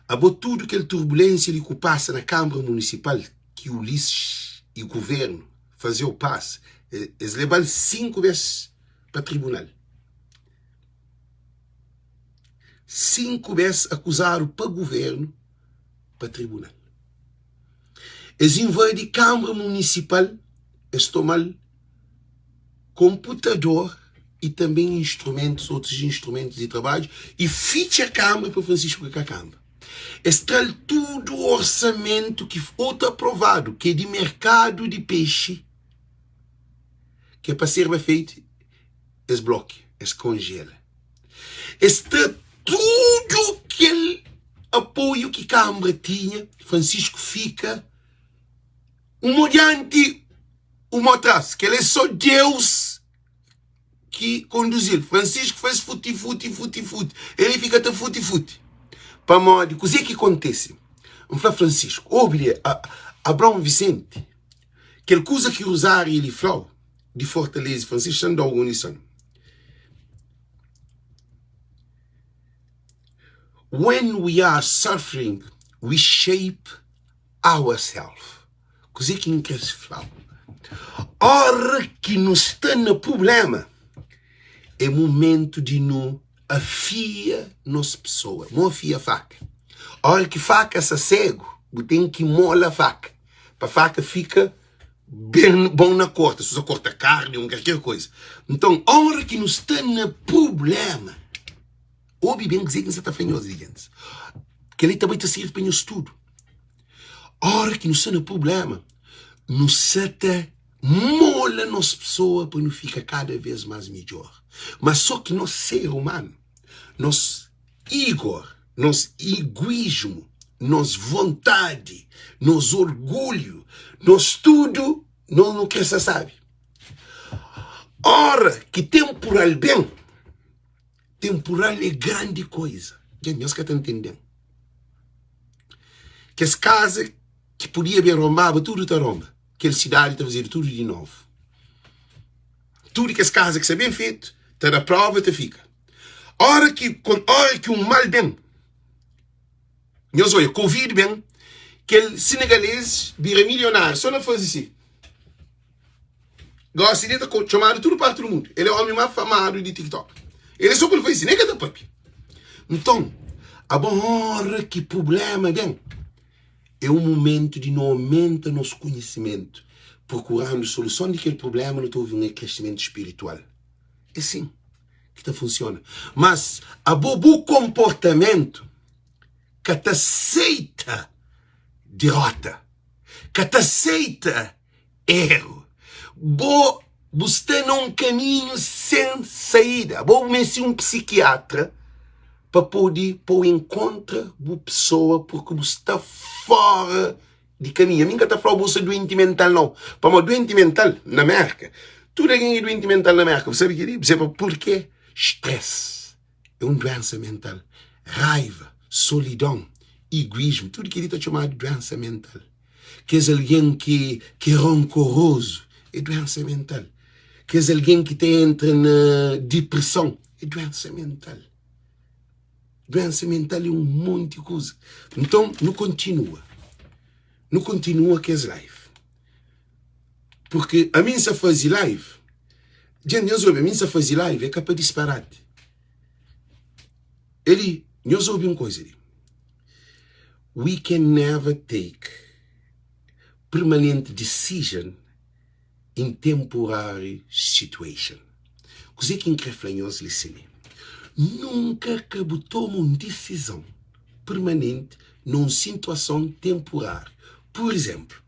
abo tudu kel turbulensia li ku pasa na Kâmara Munisipal ki Ulisses i guvernu faze-u pasa, es leba-l 5 bes pa tribunal. 5 bes akuzadu pa guvernu pa tribunal. Es invadi Kâmara Munisipal, es toma-l konputador i tanben instrumentus, otus instrumentus di trabadju i fitxa Kâmara pa Francisco ka kanba. Es tra-l tudu orsamentu ki otu aprovadu, ki é di merkadu di pexi, ki é pa serba feitu. Es blokia, es konjela. Es tra tudu kel apoiu ki Kanbra tinha. Francisco fika un mo dianti, un mo tras. Kel é so Deus ki konduzi-l. Francisco faz futi, futi, futi, futi. El fika ta futi, futi. Pamodi kuzê ki kontise? N fla Francisco, obi li, Abraão Vicente, kel kuza ki Rosário li fla-u, di Fortaleza, Francisco Xandó Unison. When we are suffering, we shape ourselves. Kuzê ki N krê fla-u? Óra ki nu sta na prubléma, é momentu di nu afia nos pesoa. Mo afia faka. Óra ki faka sta ségu, bu ten ki mola faka pa faka fika ben bon na korta, si sa korta karni ou kalker koiza. Nton, ora ki nu sta na prublema, obi ben kuzê ki N sta ta fla nhos li, gentis. Kel-li ta bai ta sirbi pa nhos tudu. Ora ki nu sta na prublema, nu sta ta mola nos pesoa pa nu fika kada vez más midjór. Má sô ki nos ser umanu, nos Igor, nos iguismu, nos vontadi, nos orgulhu, nos tudu, nos nu kre sa sabi. Ora ki temporal ben, temporal é grandi koiza. Dja nhos ka ta ntende-m. Kes kaza ki podia ben ronbaba, tudu ta ronba. Kel sidadi ta fazedu tudu di novu. Tudu kes kaza ki sta ben fetu, ta da prova, ta fika. Ora ki, ora ki un mal ben, nhos odja, Covid ben, kel senegalês bira milionáriu só na faze si. Gosi li ta txomadu tudu parti di mundu. El é omi más famadu di TikTok. El é só pa el faze si, nen ka ta papia. Nton, abo ora ki prubléma ben, é un mumentu di nu aumenta nos konhisimentu, prokurandu soluson di kel prubléma, nu ta obi un kresimentu spiritual. É sin ki ta funsiona. Mas abo bu konportamentu ka ta seita dirota, ka ta seita eru. Bo. Bu sta na un kaminhu sen saída. Abo bu meste un psikiatra pa pode pô-u enkontra bu pesoa purki bu sta fóra di kaminhu. Ami N ka ta fla-u bu sta duenti mental nau, pamodi duenti mental na Mérka, tudu algen é duenti mental na Mérka. Bu sabe kel-li? Bu sabe purkê? Stress é un duénsa mental. Raiva, solidon, iguísmu, tudu kel-li ta txomadu duénsa mental. Kes algen ki ki é rankorozu é duénsa mental. Kes algen ki ta entra na dipreson é duénsa mental. Duénsa mental é un monti kuza. Nton, nu kontinua, nu kontinua kes live. Purki ami N sa faze live, dja nhos obi, ami N sa faze live é ka pa disparati. Eli, nhos obi un kuza li. We can never take permanent decision in temporary situation. Kuzê ki N krê fla nhos li si mi? Nunka ka bu toma un disizon permanenti na un situason temporáriu. Pur izénplu,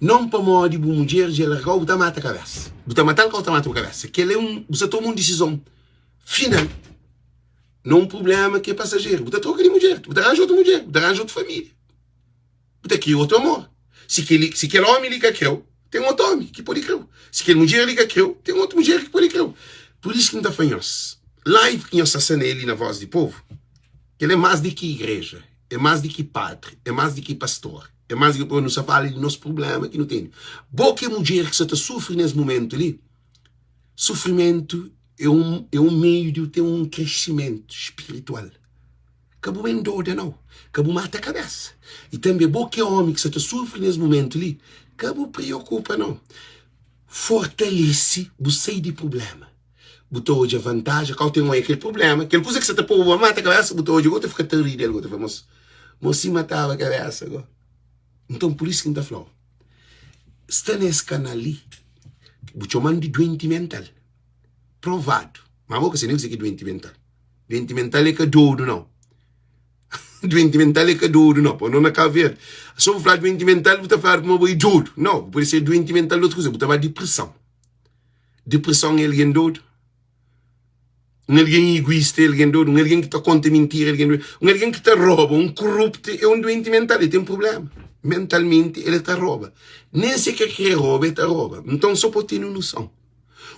non pamodi bu mudjer dja larga-u bu ta mata kabésa. Bu ta mata-l ka bu ta mata bu kabésa. Kel-la é un, bu sta toma un disizon final. Na un prubléma ki é pasajeru. Bu ta troka di mudjer, bu ta ranja otu mudjer, bu ta ranja otu família, bu ta kria otu amor. Si kel, si kel ómi li ka krê-u, ten otu ómi ki pode krê-u. Si kel mudjer li ka krê-u, ten otu mudjer ki pode krê-u. Pur isu ki N ta fla nhos, live ki nhos sta sta na el li na Voz di Povu, kel é más di ki igreja, é más di ki padri, é más di ki pastor, é más di ki. Nu sta fala di nos prubléma ki nu tene. Bo ki é mudjer ki sta ta sufri nes mumentu li, Sufrimentu é un é un meiu di u ten un kresimentu spiritual. Ka bu endoda nau, ka bu mata kabesa. I tanbe bo ki é omi ki sa ta sufri nes mumentu li, ka bu priokupa nau. Fortalese bu sai di prublema. Bu ta odja vantaja, kau ten oia kel prublema, kel kuza ki sa ta pobu ba mata kabesa, bu ta odja go ta fika ta ri del, go ta fla, mos, mos si mataba kabesa go. Nton pur isu ki N ta fla-u, sta na es kanal li, bu txoma-m di duenti mental. Provadu. Ma bo ka sabe nen kuzê ki é duenti mental. Duenti mental é ka dodu, nau. Duenti mental é ka dodu, nau. Pa no na Kabu Verdi, so bu fla duenti mental, bu ta fladu kuma bo é dodu. Nau, bu pode ser duenti mental di otu kuza, bu ta ba dipreson. Dipreson é algen dodu? Un algen iguista é algen dodu, un algen ki ta konta mintira é algen dodu, un algen ki ta roba, un koruptu é un duenti mental, el ten prubléma. Mentalmenti el ta roba. Nen si el ka krê roba, el ta roba. Nton, sô pa bu tene un noson,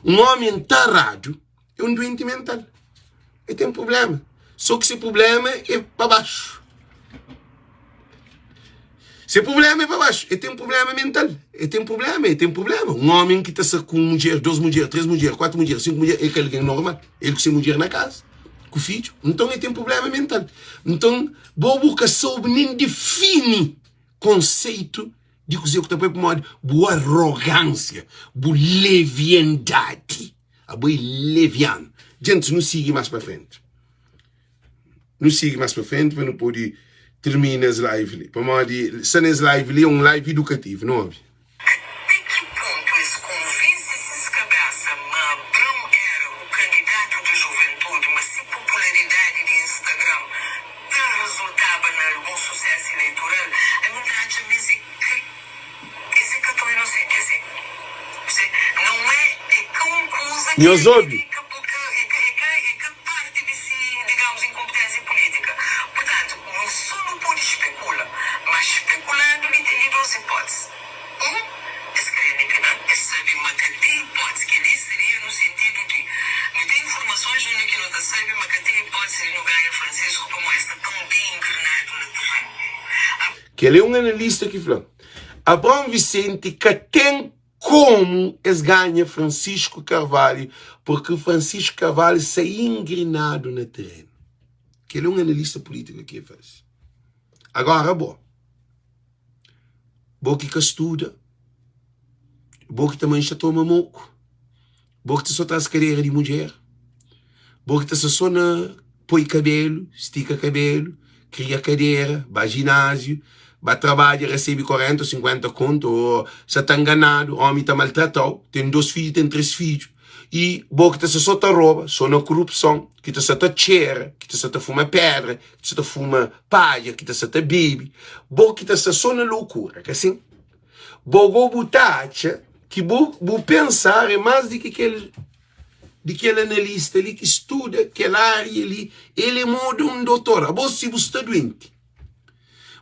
un ómi ntaradu é un duenti mental, el ten prubléma. Sô ki se prubléma é pa baxu. Se prubléma é pa baxu, el ten prubléma mental, el ten prubléma, el ten prubléma. Un ómi ki ta sta ku un mudjer, dôs mudjer, três mudjer, kuatu mudjer, sinku mudjer, el ka algen normal. El ku se mudjer na kaza, ku fidju. Nton, el ten prubléma mental. Nton, bo bu ka sobe nen difini konseitu di kuzê ku ta poi pamodi bu arrogánsia, bu leviandadi. Abo é levianu. Djentis, nu sigi más pa frenti. Nu sigi mas pa frenti pa nu podi tirmina es live li pamodi sta nes live li é un live idukativu nu obi. Até ki pontu es konvense ses kabésa ma Abrão éra u kandidatu di juventudi, ma se popularidadi di Instagram ta rezultaba na algun susésu eleitoral? Ami N ta atxa ma es é ka es é ka tão inosenti asin. Se não é é ka un kuza ki Nhos obi? é ka é ka é ka é ka parti di si digamos inkonpitênsia pulítika. Purtantu, nu so nu pode spekula. Ma spekulandu li ten li dos ipótisi. Un, es kre anikinan, es sabe ma ka ten ipótisi. Kel-li seria nu sentidu di nu ten informasons undi ki nu ta sabe ma ka ten ipótisi di nu ganha Francisco pamodi es sta tãu ben ingrenadu na terrenu. A. Kel é un analista ki fla, Abraão Vicente ka ten komu es ganha Francisco Carvalho porque Francisco Carvalho sa ingrenadu na terrenu. Kel é un analista político ki e faze. Agora bo, bo ki ka studa, bo ki ta manxa toma moku, Bo ki ta so tras kadera di mudjer Bo ki ta sta so na poi kabelu, stika kabelu, kria kadera, ba jináziu, ba trabadja, resebe 40 ô 50 kontu ô sa ta nganadu, ómi ta maltrata-u, ten dôs fidju, ten três fidju i bo ki ta sta so ta roba, so na korupson, ki ta sta ta txera, ki ta sta ta fuma pédra, ki ta sta ta fuma padja, ki ta sta ta bebe, bo ki ta sta so na lokura, ka sin? Bo go bu ta atxa. Ki bu bu pensar é más di ki kel di kel analista li ki studa kel ária li, el é moda un dotor. Abo si bu sta duenti,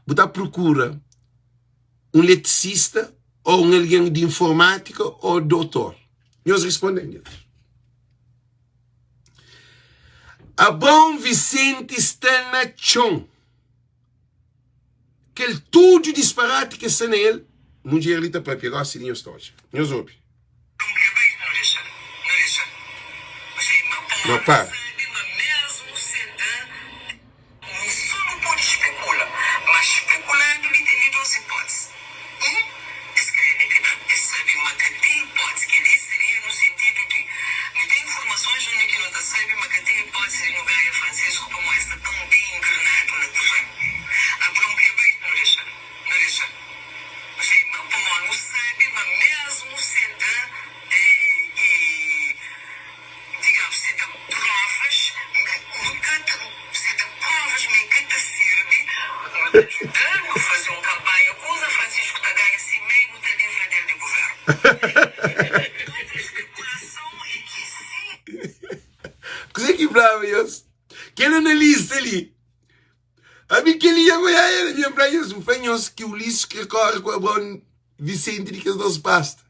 bu ta prokura un letisista ô un algen di informátika ô dotor? Nhos responde-m nhos. Abraon Vicente sta na txon. Kel tudu disparati ke sta na el, mudjer li ta papia gosi di nhos ta odja. Nhos obi. No para. Abraon krê bai, nu dexa-l. Nu dexa-l. Nu sai, ma pamodi nu sabe ma mésmu se da e, e, digamos, se da próvas, ma nu ka ta, se da próvas ma e ka ta sirbi, nu ta djuda-l, nu faze un kanpanha kuza, Francisco ta ganha simé i nu ta livra del di guvérnu. Otu spekulason é ki si. Kuzê ki flaba nhos? Kel analista li. Ami kel-li dja goiá el. Mi N fla nhos, N fla nhos ki Ulisses kre kóre ku Abraon Visenti di kes dos pasta.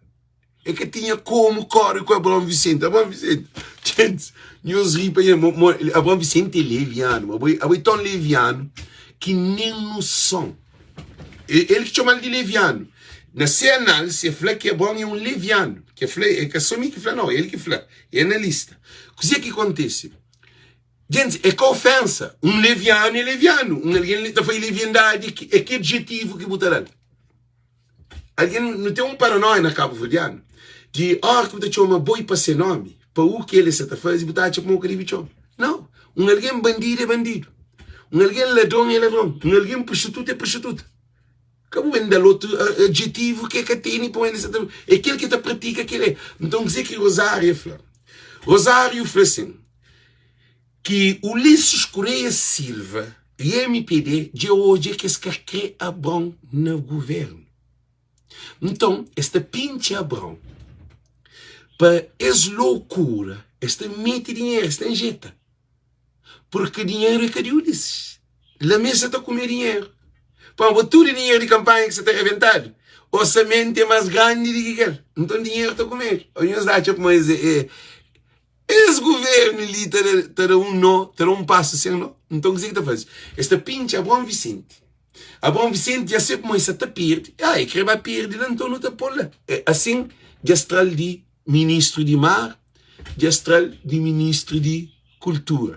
E ka tinha komu kóre ku Abraon Visenti. Abraon Visenti, gentis, nhos ri pa nha, mo, mo, Abraon Visenti é levianu, ma abo, abo é ton levianu ki nen noson. E, el ki txoma-l di levianu. Na se análise, e fla ki Abraon é un levianu. Ke fla, é ka so mi ki fla, nau, el ki fla. É analista. Kuzê ki kontise? Gentis, é ka ofensa. Un levianu é levianu. Un algen li ta fai leviandadi, é ki adjetivu ki bu ta da-l? Algen, nu ten un paranóia na kabuverdianu di óra ki bu ta txoma boi pa se nómi, pa u ki el sa ta faze, bu ta atxa kuma bu ka debe txoma. Nau. Un algen bandidu é bandidu. Un algen ladron é ladron. Un algen prostituta é prostituta. Ka bu ben da-l otu adjetivu ki el ka tene pa el sa ta é kel ki ta pratika kel é. Nton, kuzê ki Rosário fla? Rosário fla sin, ki Ulisses Correia Silva i mpd dja odja ki es ka kre Abrão na guvernu. Nton, es ta pintxa Abrão pa es lokura, es ta mete dinheru, es ta injeta. Purki dinheru é ka di Ulisses. La mes sa ta kume dinheru. Pamodi tudu dinheru di kanpanha ki sa ta rebentadu, orsamentu é más grandi di ki kel. Nton dinheru ta kumedu. Ô nhos atxa kuma es é Es guvernu li ta da, ta da un nó, ta da un pasu sen nó. Nton kuzê ki ta faze? Es ta pintxa Abraon Visenti. Abraon Visenti dja se kuma el sa ta perde. Ah, el kre ba perde la, nton nu ta pô-l la. É, asin, dja es tra-l di ministru di mar, dja es tra-l di ministru di kultura.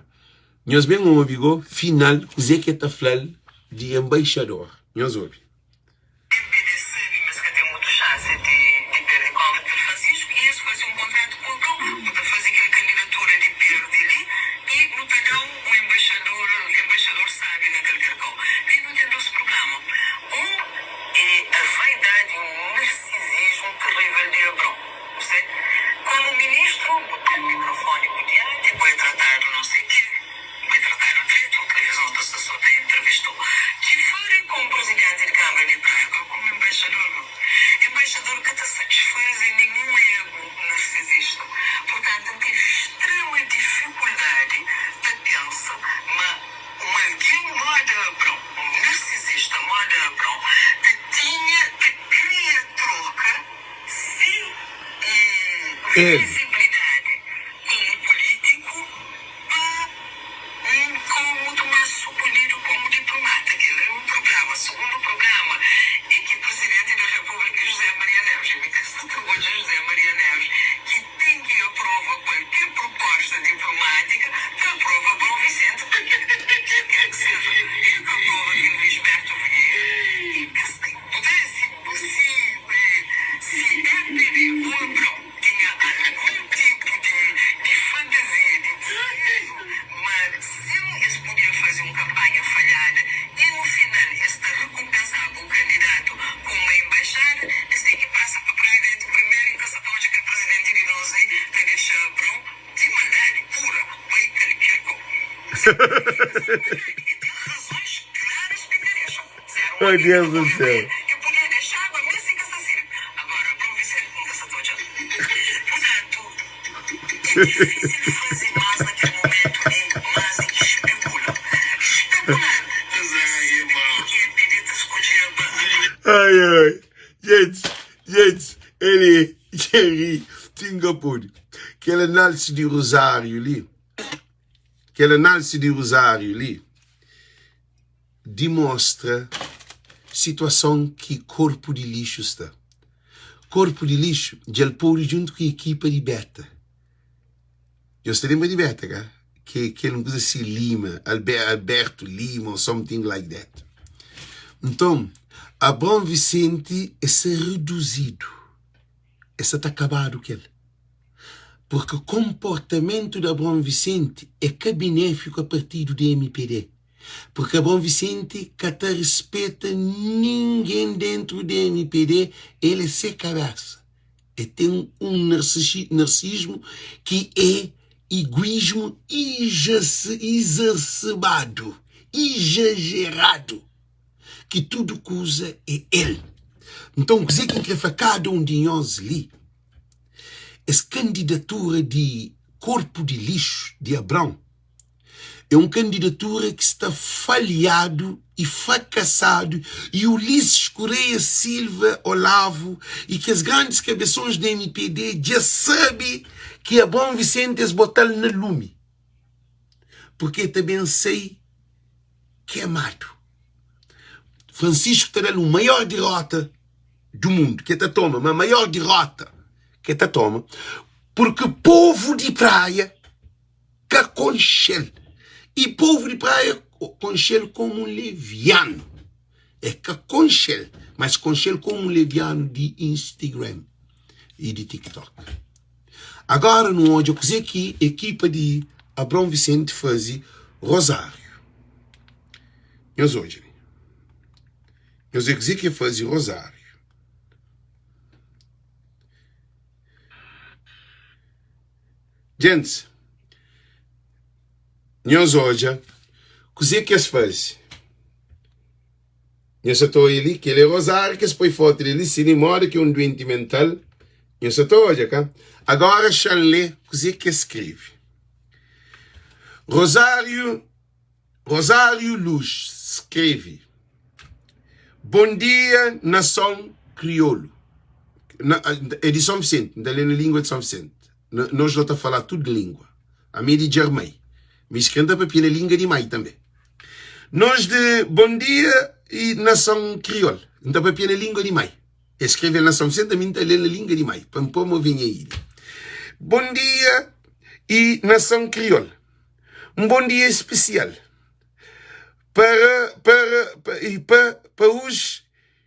Nhos ben obi go final kuzê ki el ta fla-l di enbaixador. Nhos obi. MPD sabe ma es ka ten mutu xansi di di perde kontra kel Francisco i es faze un kontratu ku Abrão, Bu ta faze kel kandidatura di perde li i nu ta da-u un embaixador, embaixador sabe na kalker kau. Li nu ten dos prublema, un e a vaidadi i un narsisismu terrível di Abrão. Bu se, komu ministru bu ten mikrofoni bu dianti, bu e tratadu non se ke. Bai tratadu dretu, televizon ta sta so ta entrevistau. Ki fari kom presidenti di Kamara di Praga o kom embaixador no. Embaixador ka ta satisfaze ninhun ego narsisista. Purtantu N ten extrema difikuldadi ta pensa ma un algen moda Abrão, un narsisista moda Abrão, ta tinha, ta kria troka si El. vizibilidadi komu pulitiku. Pa un kau mutu más sukundidu komu diplomata. Kel é un prublema. Sugundu prublema é ki Prizidenti di Repúblika José Maria Neves, mi ka sta ta odja José Maria Neves, ki ten ki aprova kualker pruposta diplomátika, ta aprova Abrão Vicente pa kel ki seja. El ka aprova kel Luís Berto Vieira i ka sta. Bu ta si si si MPD o Abrão. Tinha algun tipu di di fantazia di dizeju ma sin es pudia faze un kanpanha falhada i nu final es ta rikunpensaba u kandidatu ku uma embaixada, es ten ki pasa pa prizidenti primeru i N ka sa ta odja kel prizidenti di nos li ta dexa Abrão di maldadi pura bai kalker kau. Se el ka sa di maldadi e ten razons klaras pa e ka dexa. Se era un Oh algen ki Deus ta do koreba céu. el e pudia dexaba mes si ka sa sirbi. Agora Abrão Vicente N ka sa ta odja. Ai ai, gente, gente, ele Jerry Singapore. Kel análise di Rosário li, kel análise di Rosário li dimostra situason ki korpu di lixu sta. Korpu di lixu dja el podu djuntu ku ekipa di Beta. Nhos ta lenbra di Beta, ka? Ke kel un kuza si Lima, Alberto Lima or something like that. Nton, Abraão Vicente e sta reduzidu, e sta ta kabadu ku el. Porque konportamentu di Abraão Vicente é ka benéfiku a partidu di mpd. Porque Abraão Vicente ka ta rispeta ningen dentru di mpd, el é se kabesa. E ten un narsismu ki é iguismu izaserbadu, izajeradu, ki tudu kuza é el. Nton, kuzê ki N krê fla kada un di nhos li, es kandidatura di korpu di lixu di Abraon, É un kandidatura ki sta falhadu i frakasadu i Ulisses Correia Silva, Olavo i kes grandis kabesons di mpd dja sabe ki Abraão Vicente es bota-l na lumi purke el ta ben sai kemadu. Francisco ta da-l un maior dirota du mundu ke ta toma, ma maior dirota ke ta toma purke povu di Praia ka konxe-l i povu di Praia konxe-l komu un levianu. E ka konxe-l, mas konxe-l komu un levianu di Instagram i di TikTok. Agora nu odja kuzê ki ekipa di Abraão Vicente faze Rosário. Nhos odja li. Nhos odja kuzê ki e faze Rosário. Gentis, nhos odja kuzê ki es faze. Nhos sa ta odja li, kel é Rosário ki es poi fotu di li, si li moda ki é un duenti mental. Nhos sa ta odja, ka? Agora xa-m lé kuzê ki es skrebe. Rosário, Rosário Luz skrebe, Bon dia nason kriolu. Na, é di São Vicente, N ta lé na língua di São Vicente. Nos no ta falá tudu língua. Ami é di Djarmai, mi es kre N ta papia na língua di mai tanbê. Nos di Bon dia i nason kriol, N ta papia na língua di mai. Es skrebe-l na São Vicente, ami N ta lé-l na língua di mai, pa N promove nha ilha. Bon dia i nason kriol. Un bon dia spesial para para pa, i pa pa os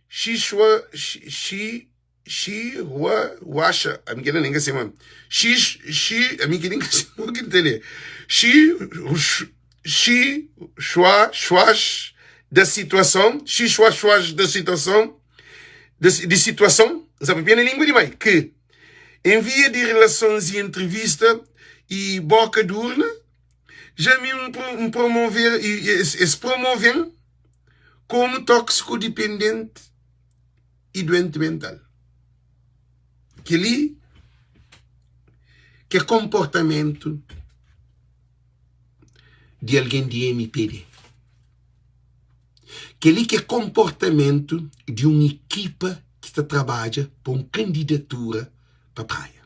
xixua xi Xi-hua-huaxa, ami kel-la nen ka se ma Xi, xi, ami kel-li N ka se ma ki N ta lé Xi, xi, xua, xuax da situason Xi, xua, xuax da situason Di situason, N sa papia na língua di mai Ki en via di relasons i entrevista i boka durna Ja mi N promover, es promoven komu toksikodipendenti i duenti mental. Kel-li ki é konportamentu di algen di MPD. Kel-li ki é konportamentu di un ekipa ki ta trabadja pa un kandidatura pa Praia.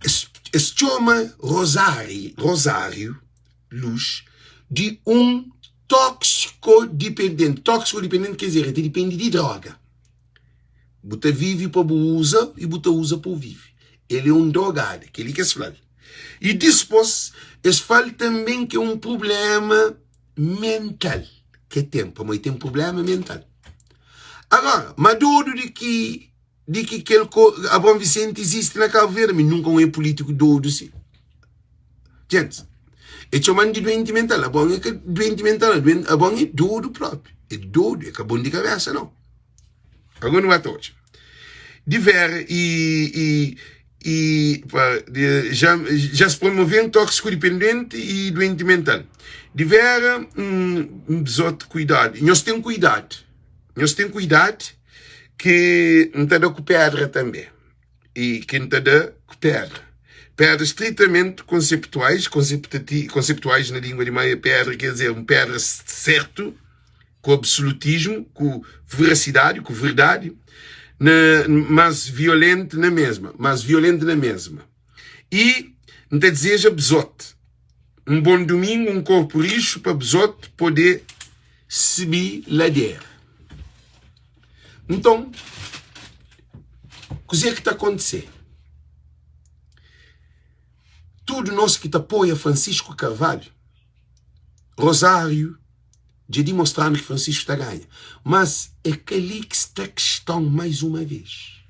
Es, es txoma Rosário, Rosário Luz di un Toxikodipendenti, Toxikodipendenti quer dizer, el ta dipende di droga. Bu ta vive pa bu uza i bu ta uza pa bu vive. El é un drogadu, kel-li ki es fla-l. I dispôs es fla-l tanbê ki é un prubléma mental ki el ten, pamodi el ten prubléma mental. Agora, ma dodu di ki di ki kel Abraão Vicente izisti na Cabo Verde, mi nunka un é pulítiku dodu si. Djentis, e txoma-m di duenti mental. Abraão é ka duenti mental, Abraão é dodu propi. É dodu, é ka bon di kabesa nau. Agora nu ba ta odja. Di vera i, i, i pa, di, ja, ja se promove-m tóksiku dipendenti i duenti mental. Di vera, N, N bzot kuidadu. Nhos ten kuidadu. Nhos ten kuidadu ki N ta da ku pedra tanbe. I ki N ta da ku pedra. Pedra stritamenti konseptuais, konseptuais na lingua di Maia, pedra ker dizer un pedra sertu, ku absolutismu, ku verasidadi, ku verdadi, na, mas violenti na mesma, mas violenti na mesma. I N ta dizeja bzot un bon dumingu, un korpu rixu pa bzot podê sibi ladera. Nton, kuzê ki ta kontisê? Tudu nos ki ta apoia Francisco Carvalho, Rosário dja dimostra-nu ki Francisco ta ganha. Mas é ka li ki sta kiston mais uma vez.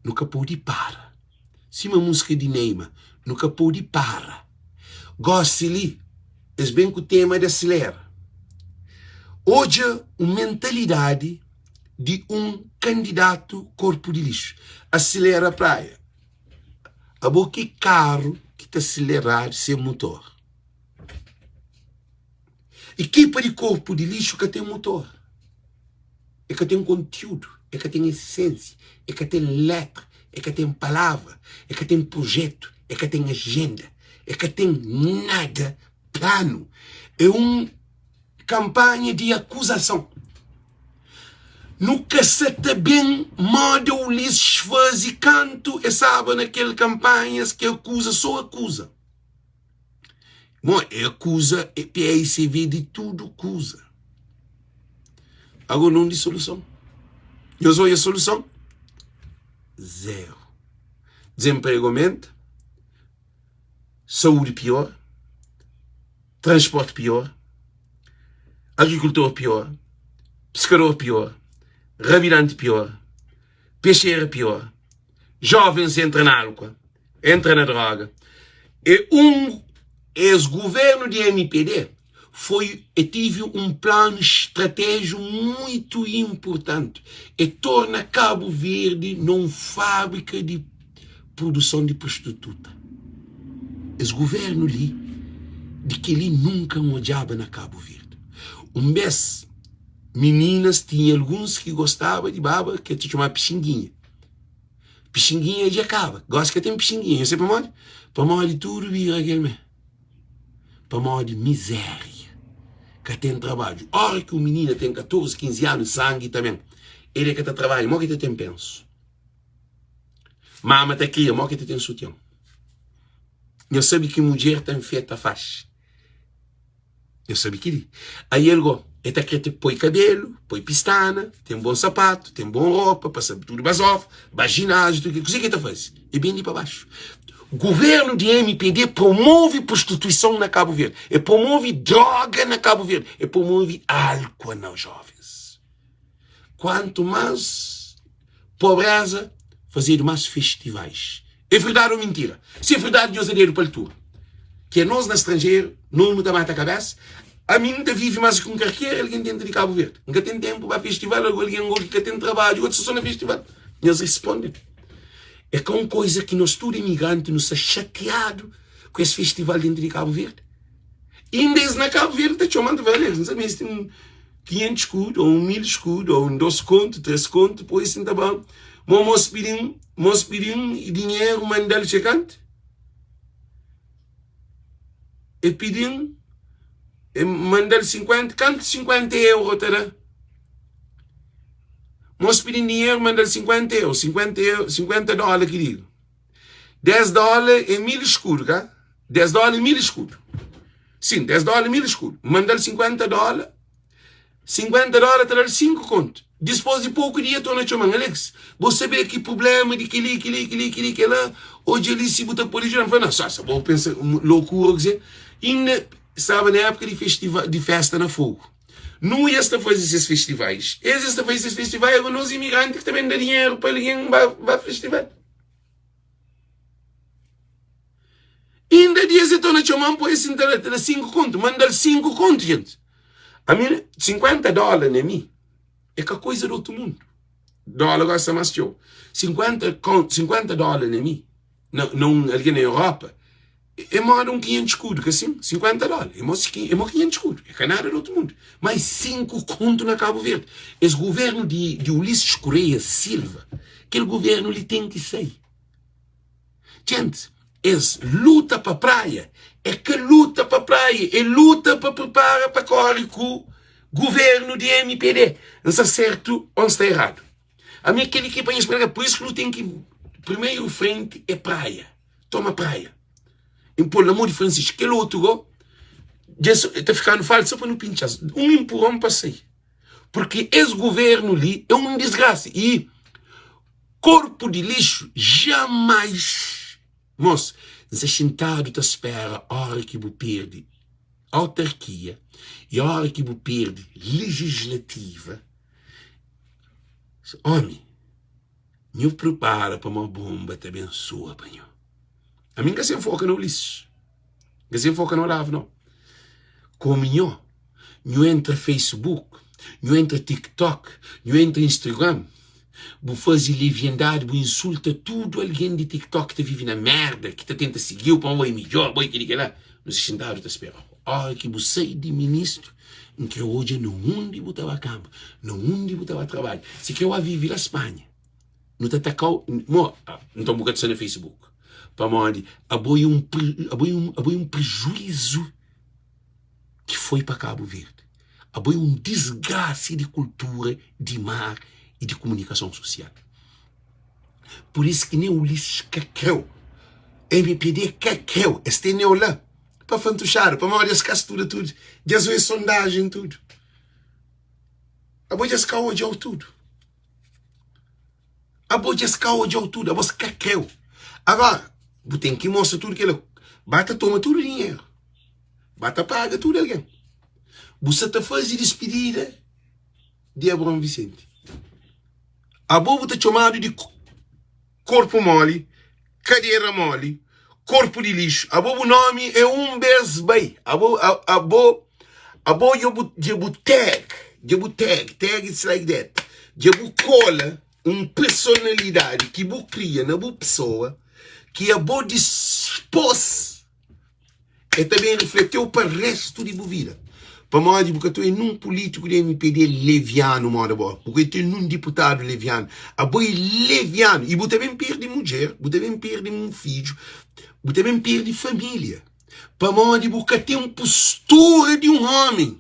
Nu ka pode para. Sima múzika di Neymar, nu ka pode para. Gósi li, es ben ku tema di asilera. Odja un mentalidadi di un kandidatu korpu di lixu. Asilera praia. Abo ki karu ki ta sileradu sen mutor? Ekipa di korpu di lixu ka ten mutor. E ka ten kontiudu, e ka ten esensia, e ka ten letra, e ka ten palavra, e ka ten projetu, e ka ten ajenda, e ka ten nada planu. É un kanpanha di akuzason. Nu ka sa ta ben moda Ulisses faze kantu e staba na kel kanpanhas ki akuza so akuza. Bon, e akuza PAICV di tudu kuza. Agora não di soluson. Nhos odja soluson? Zero. Desemprego aumenta, saúde pior, transporte pior, agricultor pior, pescador pior, rabidante pior, peixeira pior, jovens entra na álcool, entra na droga. É um es governo de MPD foi e tive um plano estratégico muito importante e torna Cabo Verde num fábrica de produção de prostituta. Es governo li de que li nunca N odjaba na Cabo Verde. Um bes meninas tinha alguns que gostava de baba que te chamava pixinguinha. Pixinguinha dja kaba. Gosi ka ten pixinguinha. Nhos sabe pamodi? Pamodi tudu bira kel mé. Pamodi mizéria. Ka ten trabadju. Óra ki un minina ten 14, 15 anu, sangi ta ben. El é ka ta trabadja, mó ki ta ten pensu? Mama ta kria, mó ki ta ten sutian? Nhos sabe ki mudjer ta nfeta faxi. Nhos sabe kel-li. Aí el go, el ta kre poi kabelu, poi pistana, ten bon sapatu, ten bon ropa, pasa tudu bazofa, ba jináziu, tudu kel. Kuzê ki el ta faze? El bende pa baxu. Guvernu di mpd promove prostituison na Kabu Verdi, el promove droga na Kabu Verdi, el promove álkua na jovens. Kuantu más pobreza, fazedu más festivais. É verdadi ou mintira? Si é verdadi, nhos da dedu pa altura. Ki é nos na stranjeru, nos nu ta mata kabesa. Ami N ta vive más ki un karkera algen dentru di Kabu Verdi. N ka ten tenpu ba festival, algu algen go ki ka ten trabadju, otu sta so na festival. Nhos risponde. É ka un koisa ki nos tudu imigranti nu sta xatiadu ku es festival dentru di Kabu Verdi. Inda es na Kabu Verdi ta txoma-m, ta fla, Alex, N sa meste un 500 skudu, ou un 1000 skudu, ou un 2 kontu, 3 kontu, pois N ta ba. Mo mos pidi-m, mos pidi-m dinheru, manda-l txê kantu. E pidi-m, e manda-l 50, kantu 50 euro ta da? Mos pidi-m dinheru, manda-l 50 euro, 50 euro, 50 dóla ki digo. 10 dóla é 1000 escudo, ka? 10 dóla é 1000 escudo. Sim, 10 dóla é 1000 escudo. Manda-l 50 dóla, 50 dóla ta da-l 5 kontu. Dispôs di poku dia, torna txoma-m, Alex, bo sabê ki prubléma di kel-li, kel-li, kel-li, kel-li, kel-la, odja li si bu ta pode djuda-m. N fla, Não, só bo pensa lokura ô kuzê. Inda staba na épuka di festival, di festa na Fogo. Nu es ta faze ses festivais, es es ta faze ses festivais, agora nos imigranti ki ta ben da dinheru pa algen ba, ba festival. Inda dias e torna txoma-m poi sin ta da 5 kontu, manda-l 5 kontu, gente. Ami, 50 dólar na mi é ka koisa di otu mundu. Dólar gosta más txeu. 50, 50 dólar na mi, na, na un algen na Europa, é moda un 500 escudo, ka sin? 50 dólar, é mo, é mo 500 escudo, é ka nada di otu mundu. Mais 5 kontu na Cabo Verde. Es governo di, di Ulisses Correia Silva, kel governo li ten ki sai. Djentis, es luta pa Praia, é ka luta pa Praia, é luta pa pripara pa kóre ku guvernu di mpd. N sta sertu ô N sta eradu? Ami é kel-li ki é pa nhos prega. Pur isu ki nu ten ki primeru frenti é Praia, toma Praia. N pô-l na mô di Francisco. Kel otu gó, dja ta fika-nu falta so pa nu pintxa-s un inpuron pa sai. Purki es guvernu li é un disgrasa i korpu di lixu jamais. Mos, N sta xintadu ta spera ora ki bu perde autarkia i ora ki bu perde legislativa. Omi, nhu pripara pamodi bonba ta ben sua pa nhu. Ami N ka sen foka na Ulisses. N ka sen foka na Olavo, nau. Komu nho, nhu entra Facebook, nhu entra TikTok, nhu entra Instagram, bu faze leviandadi, bu insulta tudu algen di TikTok ki ta vive na merda, ki ta tenta sigi-u pamodi bo é midjór, bo é kel-li, kel-la. Nu sta xintadu ta spera-u. Óra ki bu sai di ministru, N kre odja na undi bu ta ba kanba, na undi bu ta ba trabadja. Si kre ba vive la Spanha. Nu ta ataka-u mo nton bu ka ta sta na Facebook pamodi abo é un abo é un abo é un prejuízu ki foi pa Kabu Verdi abo é un disgrasa di kultura di mar i di kumunikason sosial pur isu ki nen Ulisses ka kreu mpd ka kreu es teneu la pa fantuxadu pamodi es ka studa tudu dja es oe sondajen tudu abo dja es ka odjau tudu. Abo dja es ka odja-u tudu, abo es ka krê-u. Agora, bu ten ki mostra tudu kel-la. Ba ta toma tudu dinheru, ba ta paga tudu algen. Bu sa ta faze dispidida di Abraon Vicente. Abo bu ta txomadu di korpu moli, kadera moli, korpu di lixu. Abo bu nomi é un bes bai. Abo, abo, abo dja bu, dja bu tag, dja bu tag, tag it's like that. Dja bu kola un personalidadi ki bu kria na bu pesoa ki abo dispos E ta ben rifletiu pa restu di bu vida. Pamodi bu ka ta oia nun pulítiku di mpd levianu moda bo. Bu ka ten nun diputadu levianu. Abo é levianu i bu ta ben perde mudjer, bu ta ben perde un fidju, bu ta ben perde família. Pamodi bu ka ten postura di un ómi.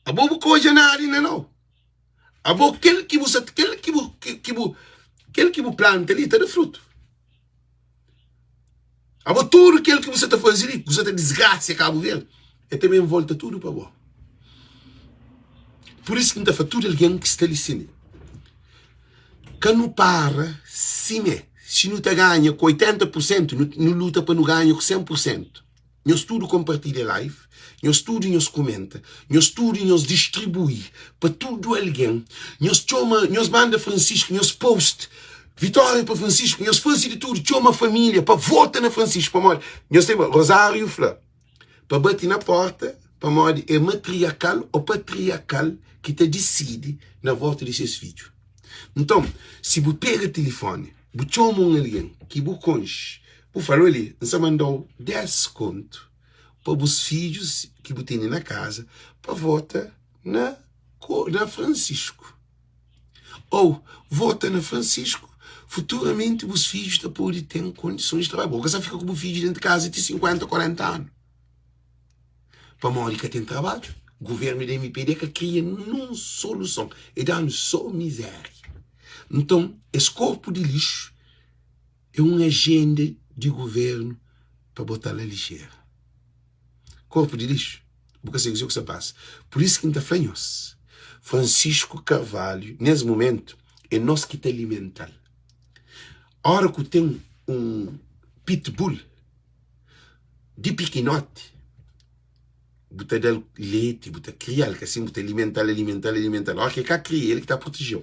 Abo bu ka odja nada inda nau. Abo kel ki bu sa kel ki bu ki bu kel ki bu planta li ta da frutu. Abo tudu kel ki bu sa ta faze li, bu sa ta disgrasia Kabu Verdi, e ta ben volta tudu pa bo. Pur isu ki N ta fla tudu algen ki sta li sime, ka nu para sime. Si nu ta ganha ku 80 pur sentu, nu luta pa nu ganha ku 100 pur sentu. Nhos tudu konpartilha live, nhos tudu nhos kumenta, nhos tudu nhos distribui pa tudu algen, nhos txoma, nhos manda Francisco, nhos post Vitória pa Francisco, nhos faze di tudu, txoma família pa vota na Francisco, pamodi nhos tem, Rosário fla pa bati na porta pamodi é matriakal ô patriakal ki ta disidi na votu di ses fidju. Nton, si bu pega tilifoni, bu txoma un algen ki bu konxe, Bu fla-l, Oli, N sta manda-u des kontu pa bus fidjus ki bu tene na kaza pa vota na na Fransisku. Ô, vota na Fransisku, futuramenti bus fidjus ta pode ten kondisons di trabadju. Bo ka sta fika ku bu fidju dentu di kaza ti 50, 40 anu. Pamodi ka ten trabadju. Guvernu di mpd ka kria nun soluson, e da-nu so mizéria. Nton, es korpu di lixu É un ajenda di guvernu pa bota-l na lixera. Korpu di lixu, bu ka sabe kuzê ku sta pasa. Pur isu ki N ta fla nhos, Francisco Carvalho, nes mumentu, é nos ki ta alimenta-l. Ora ku ten un pitbull di pikinoti, bu ta da-l leti, bu ta kria-l, ka sin, bu ta alimenta-l, alimenta-l, alimenta-l. Ora ki el ka kria, el ki ta proteje-u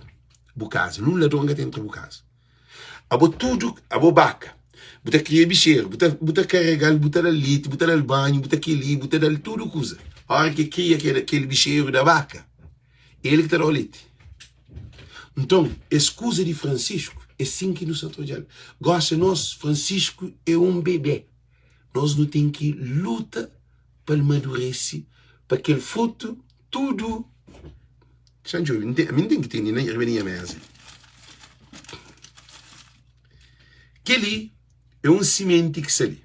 bu kaza. Nun ladron ka ta entra bu kaza. Abo tudu, abo baka, bu ta kria bixeru, bu ta, bu ta karegal, bu ta dal leti, bu ta dal banhu, bu ta keli, bu ta dal tudu kuza. Ora ki kria kel, kel bixeru da baka, el ki ta dau leti. Nton, es kuza di Francisco, é sin ki nu sa ta odjal. Gosi nos, Francisco é un bebé. Nos nu ten ki luta pa el maduresi, pa kel frutu tudu. Xa N djobe, ami N ten ki tene na riba di nha meza. Kel-li. É un simenti ki sta li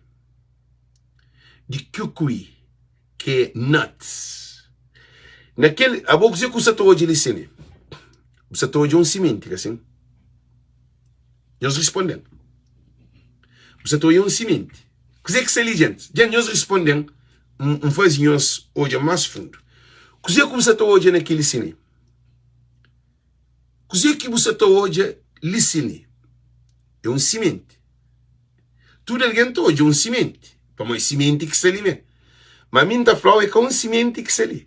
di kukui ki é nuts. Na kel, abo kuzê ki bu sta ta odja li sin li? Bu sta ta odja un simenti, ka sin? Nhos responde-m. Bu sta ta odja un simenti. Kuzê ki sta li, djenti? Djenti, nhos responde-m. N faze nhos odja más fundu. Kuzê ki bu sta ta odja na kel li sin li? Kuzê ki bu sta ta odja li sin li? É un simenti. Tudu algen ta odja un simenti, pamodi é simenti ki sta li mê. Má mi N ta fla-u, é ka un simenti ki sta li.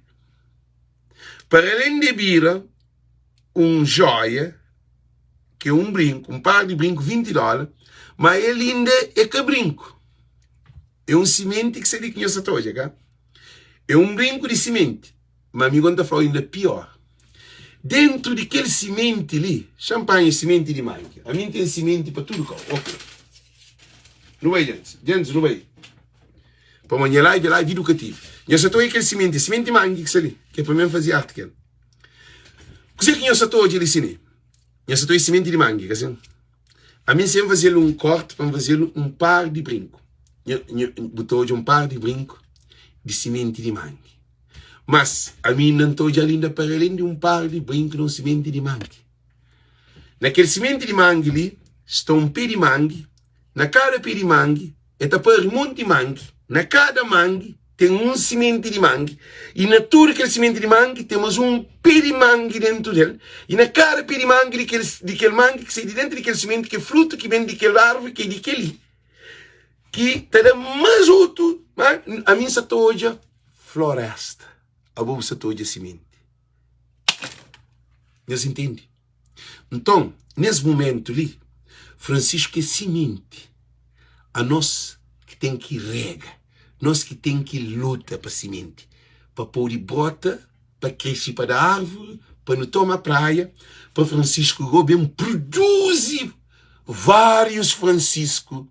Paralén di bira un jóia, ki é un brinku, un par di brinku, 20 dóla, má el inda é ka brinku. É un simenti ki sta li ki nhos sta ta odja, ka? É un brinku di simenti. Ma mi go N ta fla-u inda pior. Dentru di kel simenti li, xa-m panha simenti di mangi. Ami N ten simenti pa tudu kau. Ok. Nu bai, djentis. Djentis, nu bai. Pamodi nha live é live idukativu. Nhos sa ta odja kel simenti, simenti mangi ki sta li, ki é pa mi N faze arti kel. Kuzê ki nhos sa ta odja li si li? Nhos sa ta odja simenti di mangi, ka sin? Ami si N faze-l un korti pa N faze-l un par di brinku. Nha, nha, bu ta odja un par di brinku di simenti di mangi. Mas, ami inda N ta odja-l inda paralén di un par di brinku na un simenti di mangi. Na kel simenti di mangi li, sta un pe di mangi. Na kada pe di mangi, e ta pari monti mangi. Na kada mangi, ten un simenti di mangi. I na tudu kel simenti di mangi, ten mas un pe di mangi dentu del. I na kada pe di mangi di kel, di kel mangi ki sai di dentu di kel simenti, ki é frutu ki ben di kel arvi ki é di kel-li, ki ta da mas otu. Ma ami N sa ta odja floresta, abo bu sa ta odja simenti. Nhos intende? Nton, nes mumentu li, Francisco é simenti. Anos ki ten ki rega, nos ki ten ki luta pa simenti, pa pode brota, pa krese, pa da árvore, pa nu toma praia, pa Francisco go ben produzi várius Francisco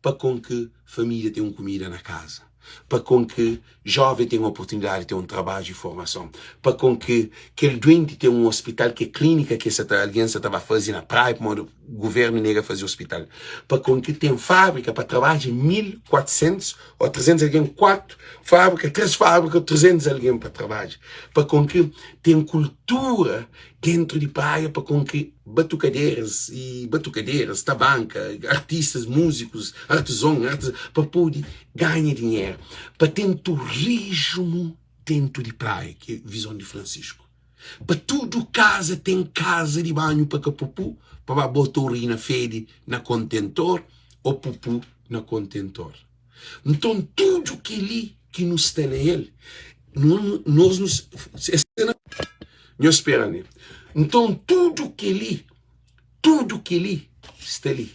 pa kon ki família ten un kumida na kaza, pa kon ki jóven ten oportunidadi di ten un trabadju i formason, pa kon ki kel duenti ten un ospital, ki é klínika ki sa ta algen sa ta ba faze na praia pamodi guvernu nega faze ospital, pa kon ki ten fábrika pa trabadja 1400 ô 300 algen, 4 fábrika, 3 fábrika, 300 algen pa trabadja, pa kon ki ten kultura dentru di praia, pa kon ki batukaderas y batukaderas, tabanka, artistas, múzikus, artizon, artiz pa pode ganha dinheru, pa ten turismu dentu di praia, ki é vizon di Francisco. Pa tudu kaza ten kaza di banhu pa ka pupu, pa ba bota urina fedi na kontentor ô pupu na kontentor. Nton tudu kel-li ki nu sta na el, nu, nos nu, es sta na, nhos spera mi. Nton tudu kel-li, tudu kel-li sta li,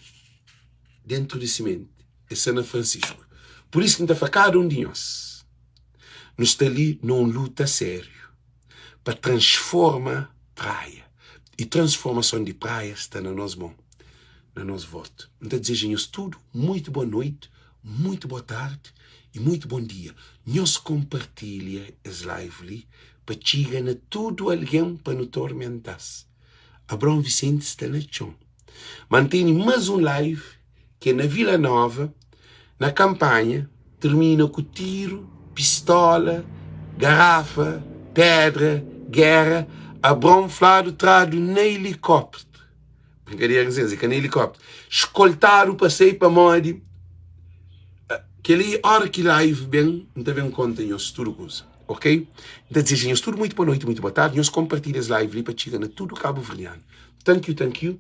dentu di simenti, es sta na Francisco. Pur isu ki N ta fla kada un di nhos, nu sta li na un luta sériu pa transforma Praia. I transformason di Praia sta na nos mon, na nos votu. N ta dizeja nhos tudu muitu boa noiti, muitu boa tardi i muitu bon dia. Nhos konpartilha es live li pa txiga na tudu algen pa nu tormenta-s. Abraon Vicente sta na txon. Ma N tene mas un live ki é na Vila Nova, na kanpanha, tirmina ku tiru, pistola, garafa, pedra, géra, Abraon fladu tradu na elikópteru. Brinkadera ku sensa, é ka na elikópteru. Skoltadu pa sai pamodi kel-li óra ki live ben, N ta ben konta nhos tudu kuza, ok? N ta dizeja nhos tudu muitu boa noiti, muitu boa tardi. Nhos konpartilha es live li pa txiga na tudu kabuverdianu. Thank you, thank you.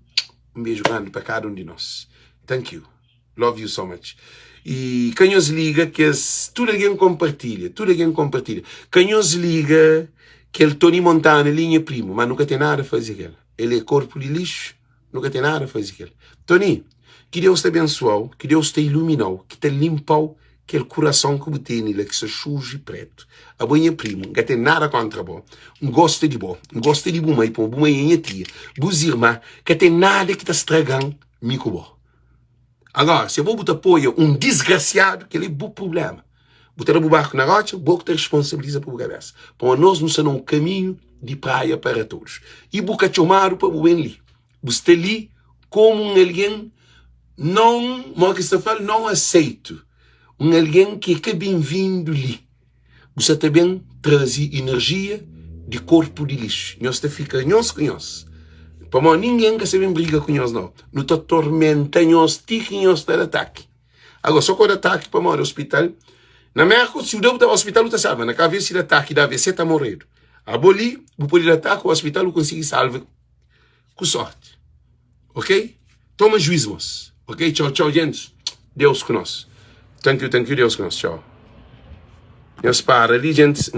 Un beju grandi pa kada un di nos. Thank you. Love you so much. I ka nhos liga kes tudu algen konpartilha, tudu algen konpartilha. Ka nhos liga kel Tony Montana li nha primu, ma nu ka ten nada faze kel. El é korpu di lixu, nu ka ten nada faze kel. Tony, ki Deus ta abensuau, ki Deus ta iluminau, ki ta limpau kel kurason ki bu tene la ki sta suju i pretu. Abo é nha primu, N ka ten nada kóntra bo. N gosta di bo, N gosta di bu mai, pamodi bu mai é nha tia. Bus irma, ka ten nada ki ta straga-m mi ku bo. Agora, si abo bu ta apoia un disgrasiadu, kel-li é bu prubléma. Bu ta da bu barku na rótxa, bo ki ta responsabiliza pa bu kabésa. Pamodi nos nu sta na un kaminhu di praia para todos. I bu ka txomadu pa bu ben li. Bu sta li komu un algen. Non, mo ki sta fla-l, non aseitu un algen ki é ka ben-vindu li. Bu sa ta ben traze inerjia di korpu di lixu. Nhos ta fika nhos ku nhos, pamodi ningen ka sa ben briga ku nhos nau. Nu ta tormenta nhos ti ki nhos ta da ataki. Agora, so ko da ataki pamodi ospital. Na Merka, si bu da bu ta ba ospital bu ta salva. Na Kabu Verdi, si da ataki da AVC ta moredu. Abo li, bu pode da ataki o ospital bu konsigi salva ku sorti. Ok? Toma juiz mos. Ok? Tchau, tchau, gente. Deus ku nós. Thank you, thank you, Deus ku nós. Tchau. Nhos para li, gente.